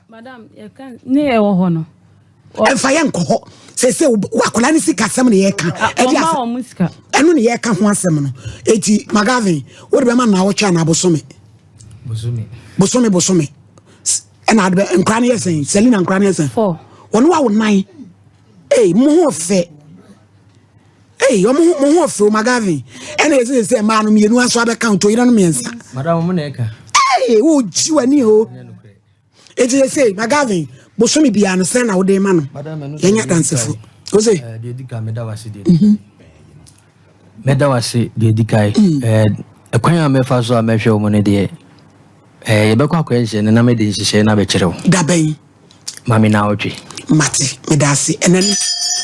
Madam, yɛka ne yɛwɔ hɔ no. Ɛmfa yɛ nkɔ hɔ sɛsɛ akwadaa no sika asɛm na yɛka ɛde asɛm ɛno na yɛka ho asɛm no eti Magavin wode bɛma naawɔtwe anaa bosome bosome bosome ɛna ade bɛ nkora no yɛ sɛn Selina nkora no yɛ sɛn wɔn wa wo nan ee mo ho fɛ ee wɔn ho mo ho fɛ o Magavin ɛna yɛ sɛ sɛ mmaa no mmienu aso abɛka nto yere no mmiɛnsa Madam mo na ɛka ee wo gyi w'ani o. Eti sesei Magavin bosome biara no sɛn na wode ma no? Yɛnyɛ adansefo. Ose. Eh, deɛ di kan meda wase deɛ di kan. Meda wase deɛ di kan. Eh, ɛkwan a mɛfa so a mɛhwɛ wɔn no deɛ eh, yɛbɛkɔ akɔyɛ nhyehyɛ no na mede nhyehyɛ no abɛkyerɛ wo. Dabɛn. Ma me naawɔtwe. Mate, meda ase. Ɛnɛ no,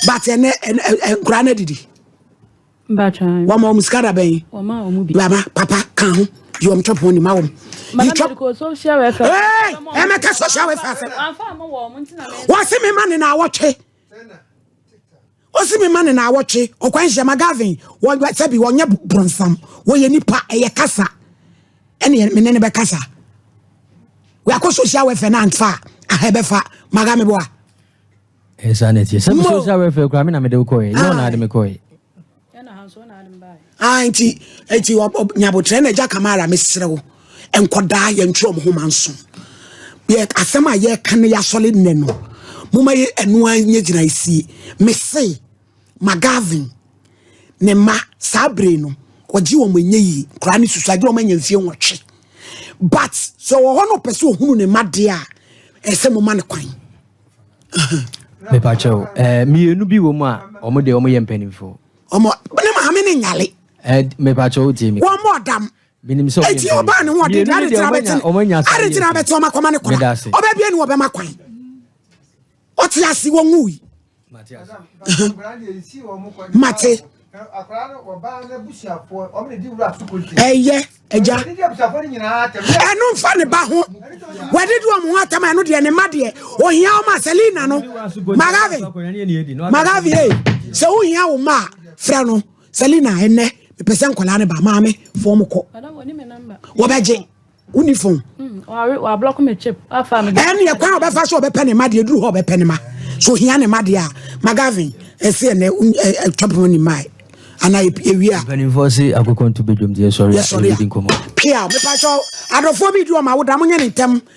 but ɛnɛ ɛnɛ nkura no adidi. Wɔn wɔn sika da bɛn. Mama papa kan ho yi wɔn twɛ pɔn ni ma wɔn. Yi twɛ social welfare. Ee ɛmɛka social welfare sɛ. Wɔsi mi ma ne na awɔtwe. Wɔsi mi ma ne na awɔtwe. Ɔkwan hyɛ ma Gavin wɔ sɛbi wɔnyɛ bronsam wɔyɛ nipa ɛyɛ kasa ɛne me ne ne bɛ kasa. Wakɔ social welfare na nfa ahɛ bɛfa maga mi bɔ a. Ɛsa na ɛteɛ sɛ social welfare koraa me na mede wo kɔɛ nyɛ ɔna ade me kɔɛ. Ah, nti nti nyabotrɛ na agya Kamara mesrɛ wo nkɔdaa yɛntwerɛ ɔmo ho ma nso yɛ asɛm a yɛka no yɛasɔle nnɛ no moma yɛ ɛno a nyɛ gyina esie mese Magavin ne mma saa bere no ɔgye wɔn ɛnyɛ yie koraa ne susu agye wɔn anya mfie 8 but sɛ wɔ hɔ no ɔpɛ sɛ ɔhunu ne mma deɛ a ɛsɛ mo ma no kwan. Mepakyɛw, mmienu bi wɔ mu a wɔn deɛ wɔn yɛ mpanimfoɔ. Wɔn ne maame ne nyale. Mepakyɛw o tie mi. Wɔn mɔ ɔdam. Menim sɛ eti ɔbaa ne ho ɔde de ade tena bɛte ade tena bɛte wɔn akɔma ne kora ɔbɛ bie ne wɔbɛma kwan ɔte ase wɔn wui. Mate. Ɛyɛ agya ɛno nfa ne ba ho wɔde di wɔn ho atam ɛno deɛ ne mma deɛ ohia wɔn a Selina no Magavi Magavi ee sɛ ohia wɔn mma a frɛ no Selina ɛnɛ mepɛ sɛ nkwadaa ne ba maame fɔm kɔ wɔbɛgye. Wonni fon. Mm, Ɛne ɛkwan a ɔbɛfa so ɔbɛpɛ ne ma deɛ duru hɔ ɔbɛpɛ ne ma. So ohia ne ma deɛ a Magavin ɛsɛ ɛnɛ ɛtwa ne ma ana ewie a. Mpanimfoɔ se akokɔ nto badwam deɛ yɛsɔre a yɛbɛdi nkɔmmɔ. Pia mepakyɛw adɔfoɔ bi di wɔn awoda monyɛ ne ntɛm.